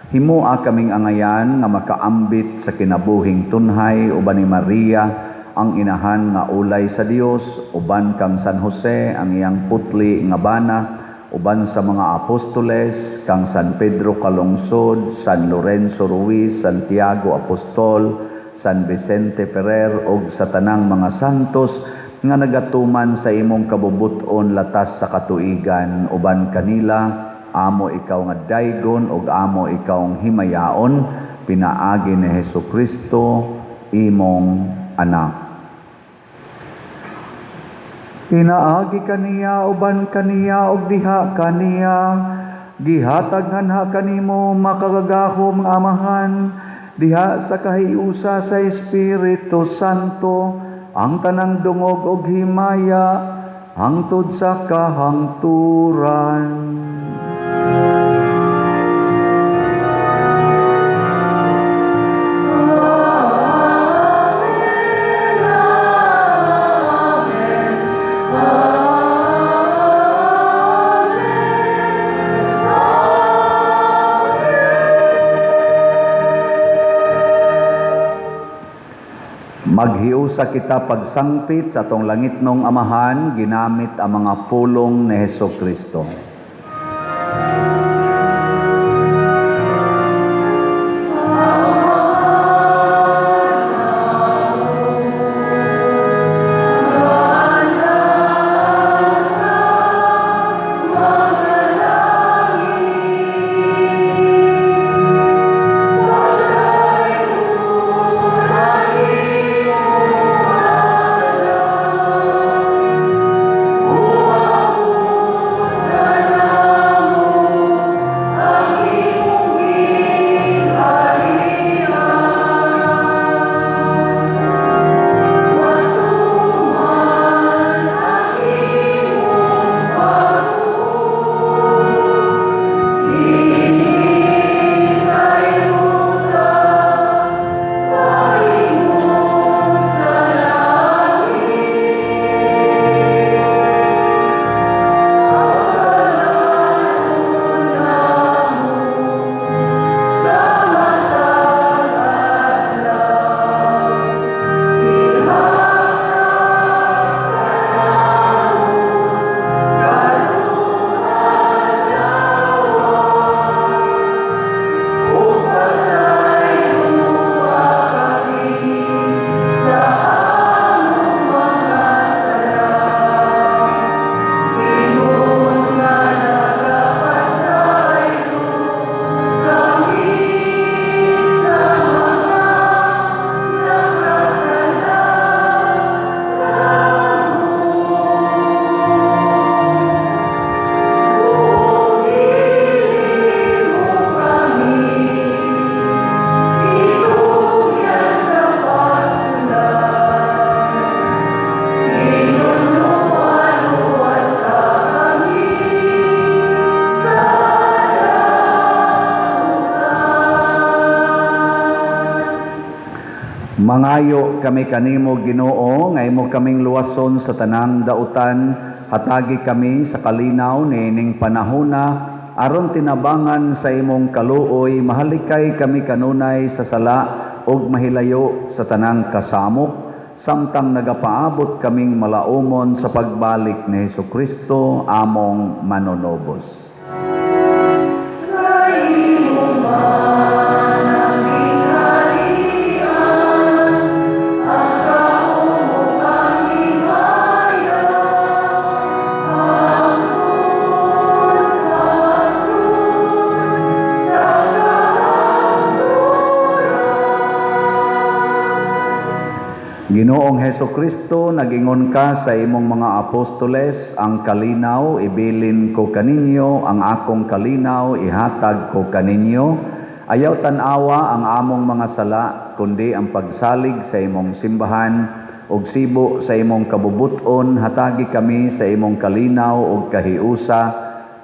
Speaker 2: Himoa kaming angayan nga makaambit sa kinabuhing tunhay uban ni Maria ang inahan nga ulay sa Dios, uban kang San Jose ang iyang putli nga bana, uban sa mga apostoles, kang San Pedro Calungsod, San Lorenzo Ruiz, Santiago Apostol, San Vicente Ferrer ug sa tanang mga santos nga nagatuman sa imong kabubut-on latas sa katuigan. Uban kanila amo ikaw nga daygon ug amo ikaw himayaon pinaagi ni Hesus Kristo imong anak. Pinaagi kaniya, uban kaniya ug diha kaniya, gihatag nganha kanimo, makagagahom nga Amahan, diha sa kahiusa sa Espiritu Santo, ang tanang dungog ug himaya hangtod sa kahangturan. Maghiusa kita pagsangpit sa atong langitnong Amahan ginamit ang mga pulong ni Hesus Kristo. Mangayo kami kanimo, Ginoo, nga imo kaming luwason sa tanang dautan. Hatagi kami sa kalinaw niining panahona aron tinabangan sa imong kaluoy mahalikay kami kanunay sa sala ug mahilayo sa tanang kasamok. Samtang nagapaabot kaming malaumon sa pagbalik ni Hesus Kristo among manunobos.
Speaker 1: Kay man ang gingharian, ang gahom ug ang himaya, hangtod hangtod sa kahangturan.
Speaker 2: Ginoong Heso Kristo, nagingon ka sa imong mga apostoles, "Ang kalinaw ibilin ko kaninyo, ang akong kalinaw ihatag ko kaninyo." Ayaw tan-awa ang among mga sala, kundi ang pagsalig sa imong simbahan, ug sibo sa imong kabubut-on, hatagi kami sa imong kalinaw ug kahiusa,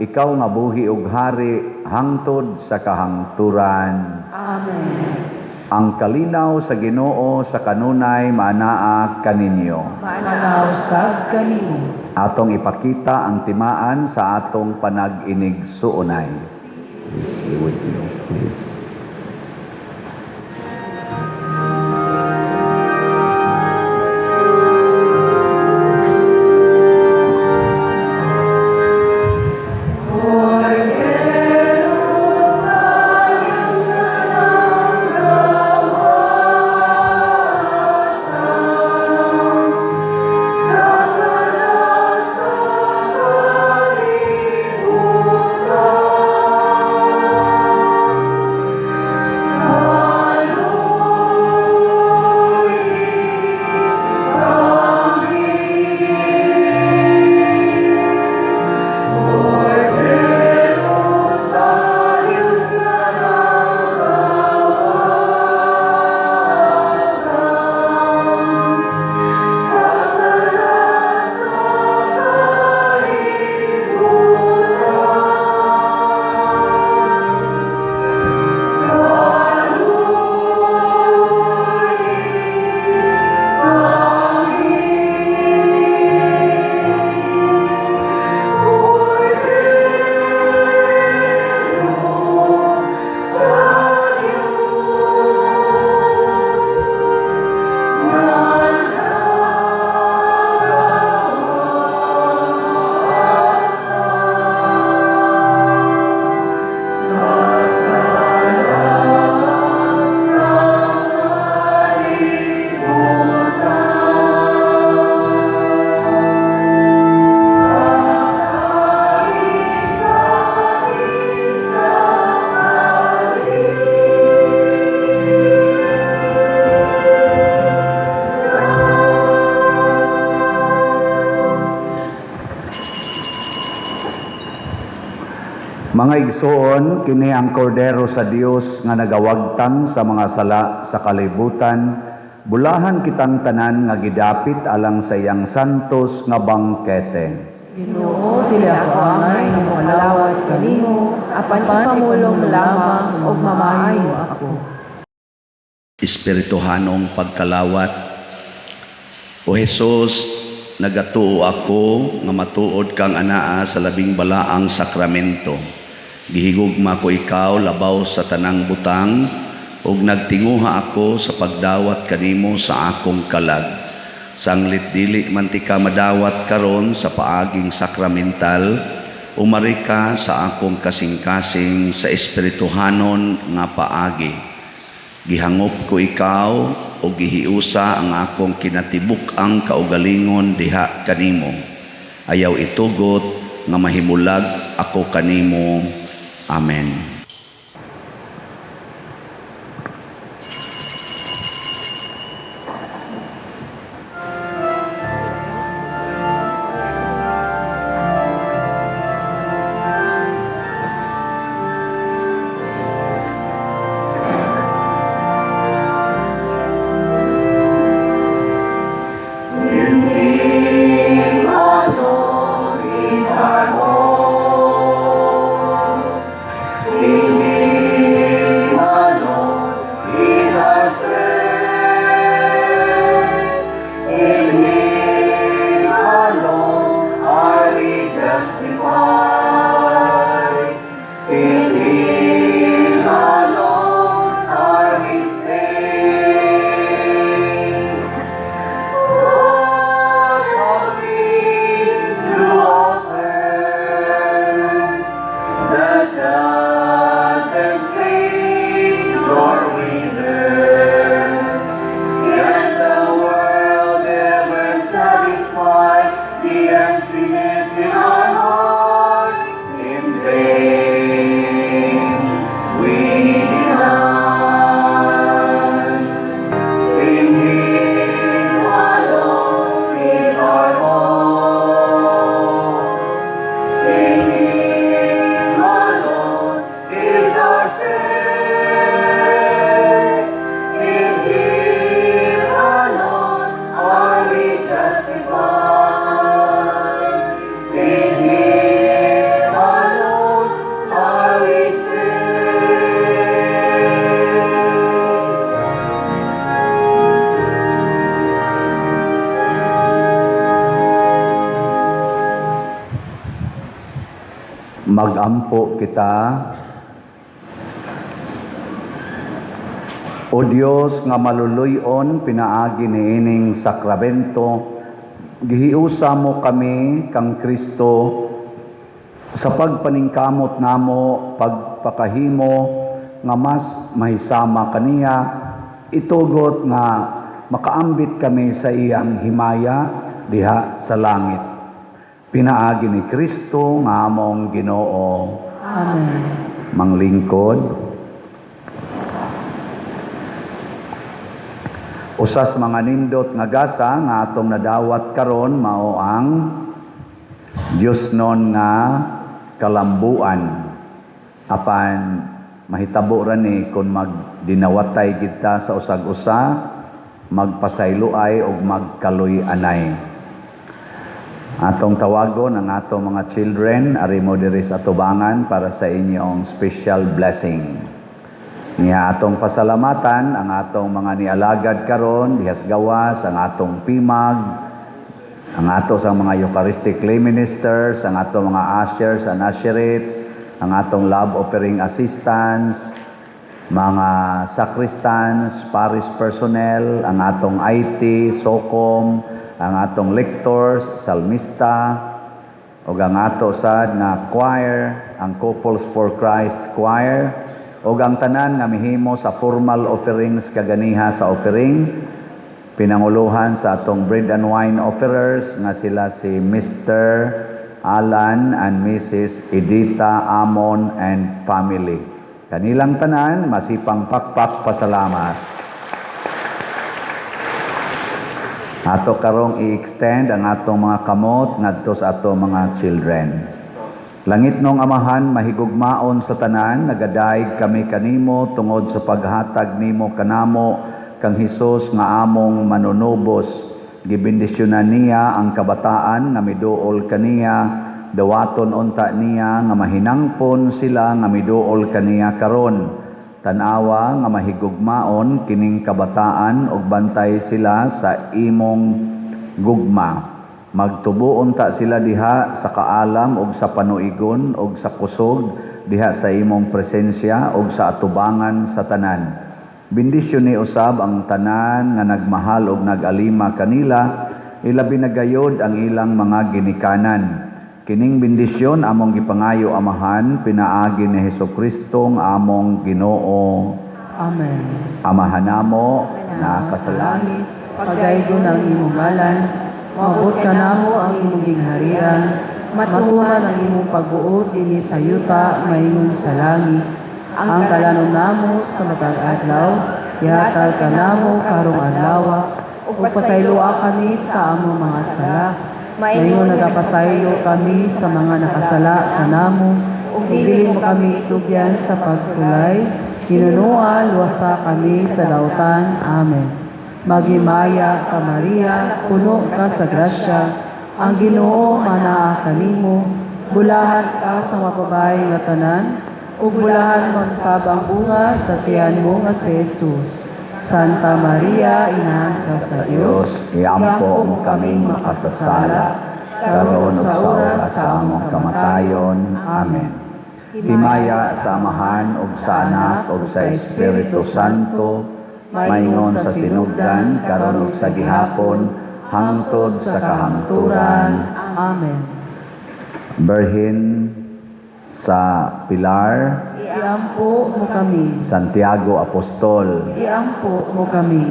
Speaker 2: ikaw nga buhi ug hari hangtod sa kahangturan.
Speaker 1: Amen.
Speaker 2: Ang kalinaw sa Ginoo sa kanunay maanaa kaninyo.
Speaker 1: Maanaa usab kanimo.
Speaker 2: Atong ipakita ang timaan sa atong panag-inigsuonay. Peace be with you. Peace.
Speaker 1: Sa sala sa kalibutan. Kaluoyi kami. Kordero sa Diyos nga nagawagtang sa sala sa kalibutan. Kaluoyi kami. Kordero sa Diyos nga sa sala sa kalibutan. Hatagi kami sa
Speaker 2: Mga igsoon, kini ang kordero sa Dios nga nagawagtang sa mga sala sa kalibutan. Bulahan kitang tanan nga gidapit alang sa iyang santos nga bangkete.
Speaker 1: Ginoo, dili ako angay nga mokalawat kanimo, apan ipamulong lamang ug mamaayo ako.
Speaker 2: Espirituhanong pagkalawat. O Jesus, nagatuo ako nga matuod kang anaa sa labing balaang sakramento. Gihigugma ko ikaw labaw sa tanang butang ug nagtinguha ako sa pagdawat kanimo sa akong kalag. Sanglit dili man tika madawat karon sa paaging sakramental, umari ka sa akong kasing-kasing sa espirituhanon nga paagi. Gihangop ko ikaw o gihiusa ang akong kinatibuk-ang kaugalingon diha kanimo. Ayaw itugot nga mahimulag ako kanimo. Amen.
Speaker 1: In Him alone is our hope. In Him alone is our strength. In Him alone are we justified. In Him alone are we saved.
Speaker 2: Magampo kita. O Dios nga maluluyon, pinaagi niining sakramento, gihiusa mo kami kang Kristo sa pagpaningkamot namo pagpakahimo nga mas mahisama kaniya, itugot nga makaambit kami sa iyang himaya diha sa langit. Pinaagi ni Kristo nga among Ginoo.
Speaker 1: Amen.
Speaker 2: Manglingkod. Usas mga nindot nga gasa nga atong nadawat karon mao ang Dios non nga kalambuan. Apan mahitabo ra ni kun magdinawatay kita sa usag-usa, magpasayloay ug magkaluy-anay. Atong tawagon ang atong mga children, ari mo diri sa atubangan para sa inyong special blessing. Niya atong pasalamatan ang atong mga nialagad karon dihas gawas, ang atong pimag, ang ato sa mga Eucharistic lay ministers, ang atong mga ushers and usherettes, ang atong love offering assistants, mga sacristans, parish personnel, ang atong IT, SOCOM, ang atong lectors, salmista, ug ang ato sad nga choir, ang Couples for Christ Choir, ug ang tanan nga mihimo sa formal offerings kaganiha sa offering, pinanguluhan sa atong bread and wine offerers nga sila si Mr. Alan and Mrs. Edita Amon and family. Kanilang tanan, masipang pakpak pasalamat. Ato karong i-extend ang atong mga kamot ngadto sa atong mga children. Langit nong Amahan, mahigugmaon sa tanan, nagadaig kami kanimo tungod sa paghatag nimo kanamo kang Hesus nga among manunubos. Gibendisyonan niya ang kabataan nga miduol kaniya, dawaton unta niya nga mahinangpon sila nga miduol kaniya karon. Tan-awa nga mahigugmaon kining kabataan ug bantay sila sa imong gugma. Magtubo unta sila diha sa kaalam ug sa panuigon ug sa kusog diha sa imong presensya ug sa atubangan sa tanan. Bendisyon ni usab ang tanan nga nagmahal ug nagalima kanila, ilabi na gayod ang ilang mga ginikanan. Kining bendisyon among gipangayo, Amahan, pinaagi ni Hesukristo nga among Ginoo.
Speaker 1: Amen.
Speaker 2: Amahan namo na sa langit,
Speaker 1: pagdaygon ang imong ngalan, maabot kanamo ang imong gingharian, matuman ang imong pagbuot dinhi sa yuta maingon sa langit. Ang kalanon namo sa matag adlaw, ihatag kanamo karong adlaw, ug pasayloa kami sa among mga sala, maingon nagapasaylo kami sa mga nakasala kanamo, ug dili mo kami itugyan sa pagsulay, hinunoa luwasa kami sa dautan. Amen. Maghimaya ka, Maria, puno ka sa grasya, ang Ginoo anaa kanimo, bulahan ka sa mapabay nga tanan, ug bulahan man sab ang bunga sa tiyan mo nga si Jesus. Santa Maria, Inahan ka sa Dios,
Speaker 2: Diyos, iampo mo kaming makasasala, karon ug sa oras sa among kamatayon. Amen. Himaya sa Amahan ug sa Anak ug sa Espiritu Santo, maingon sa sinugdan, karon ug sa gihapon, hangtod sa kahangturan.
Speaker 1: Amen.
Speaker 2: Berhin sa Pilar,
Speaker 1: Iampo mo kami.
Speaker 2: Santiago Apostol.
Speaker 1: Iampo mo kami.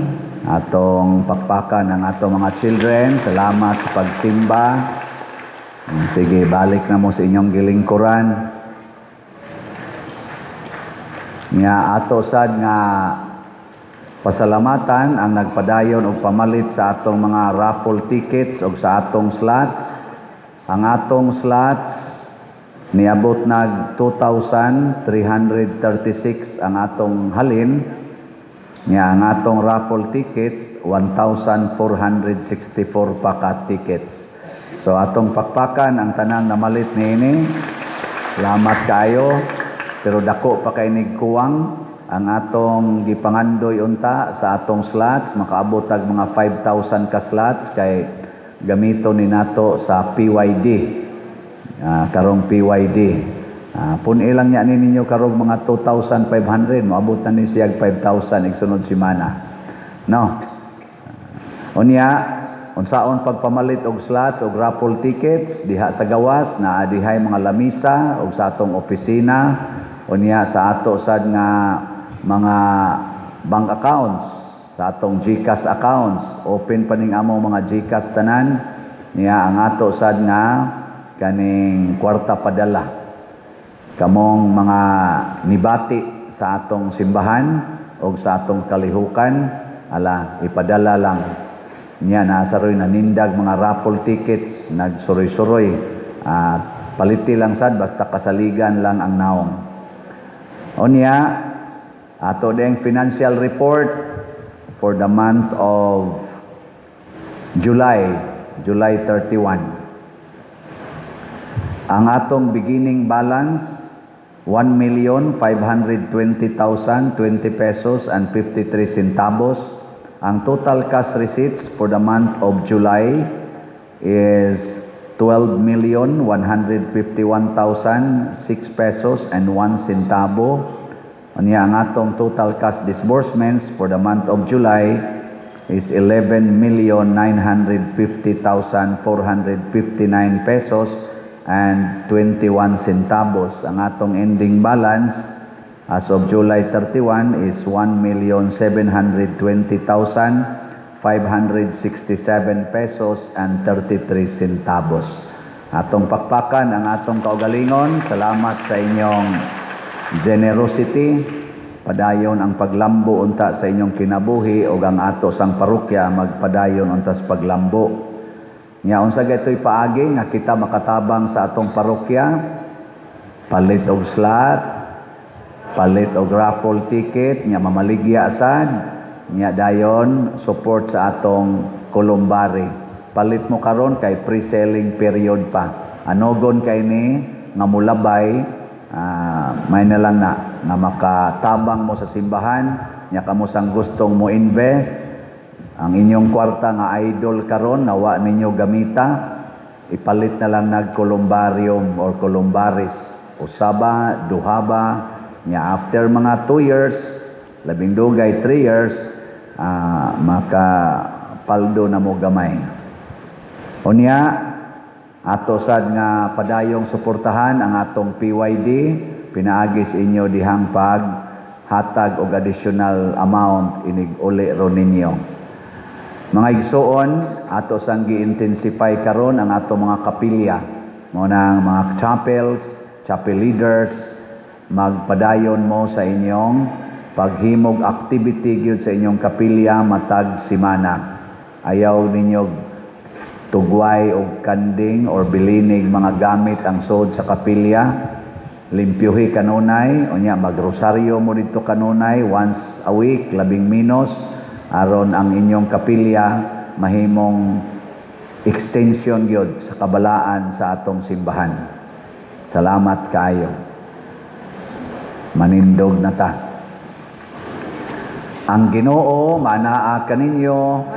Speaker 2: Atong pakpakan ang atong mga children. Salamat sa pagsimba. Sige, balik na mo sa inyong gilingkuran. Nga ato sad nga pasalamatan ang nagpadayon og pamalit sa atong mga raffle tickets og sa atong slots. Ang atong slots niabot nag 2,336 ang atong halin. Nga ang atong raffle tickets 1,464 pa ka tickets. So atong pakpakan ang tanang namalit niini. Salamat kayo. Pero dako pa kay nigkuwang ang atong gipangandoy unta sa atong slots, makaabot tag mga 5,000 ka slots kay gamito ni nato sa PYD. Karong PYD. Pun-i lang niya ni ninyo karong mga 2,500, moabot na ni siya 5,000 igsunod semana. No. Unya, unsaon pagpamalit og slots og raffle tickets diha sa gawas, naa dihay mga lamisa og sa atong opisina, unya sa ato sad nga mga bank accounts, sa atong GCash accounts, open pa ning among mga GCash tanan niya, ang ato sad nga kaning kwarta padala. Kamong mga nibati sa atong simbahan o sa atong kalihukan, ala, ipadala lang niya. Nasa roy nanindag mga raffle tickets, nagsuroy-suroy at paliti lang sad, basta kasaligan lang ang naong. Unya, ato ding financial report for the month of July, July 31. Ang atong beginning balance, 1,520,020 pesos and 53 centavos. Ang total cash receipts for the month of July is 12,151,006 pesos and 1 centavo. Unya, ang atong total cash disbursements for the month of July is 11,950,459 pesos and 21 centavos. Ang atong ending balance as of July 31 is 1,720,567 pesos and 33 centavos. Atong pakpakan ang atong kaugalingon. Salamat sa inyong generosity. Padayon ang paglambo unta sa inyong kinabuhi o ang ato sang parokya magpadayon unta sa paglambo. Nya, unsa gaytoy paagi nga kita makatabang sa atong parokya? Palit og slot, palit og raffle ticket, nya mamaligya sad, nya dayon support sa atong columbary. Palit mo karon kay pre-selling period pa. Anogon kay ni nga mulabay, may na lang na nga makatabang mo sa simbahan, nya kamo sang gustong mo invest ang inyong kwarta nga idle karon nga wa ninyo gamita, ipalit na lang nag columbarium or columbaris, usaba, duhaba, nya after mga 2 years, labing dugay 3 years, maka paldo na mo gamay. Unya, ato sad nga padayong suportahan ang atong PYD pinaagi sa inyo dihang pag hatag og additional amount inig uli ro ninyo. Mga igsuon, ato sang gi-intensify karon ang ato mga kapilya. Mao nang mga chapels, chapel leaders, magpadayon mo sa inyong paghimog activity gyud sa inyong kapilya matag simana. Ayaw ninyo tugway og kanding or bilinig mga gamit ang sod sa kapilya. Limpyuhi kanunay, unya magrosaryo mo dito kanunay once a week, labing minos, aron ang inyong kapilya mahimong extension gyud sa kabalaan sa atong simbahan. Salamat kaayo. Manindog na ta. Ang Ginoo manaa kaninyo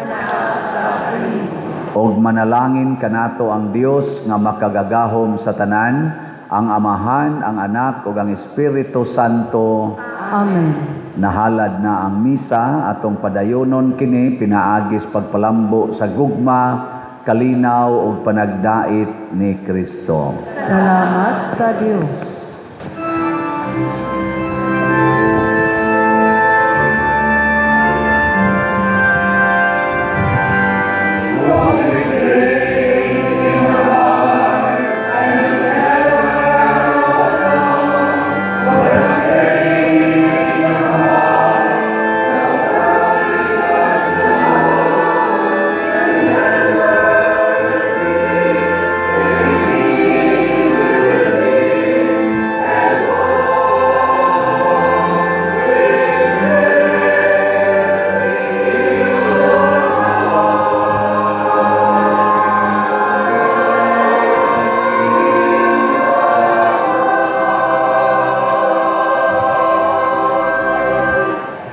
Speaker 2: og manalangin kanato ang Dios nga makagagahom sa tanan, ang Amahan, ang Anak ug ang Espiritu Santo.
Speaker 1: Amen.
Speaker 2: Nahalad na ang misa, atong padayonon kini pinaagis pagpalambo sa gugma, kalinaw ug panagdait ni Kristo.
Speaker 1: Salamat sa Dios.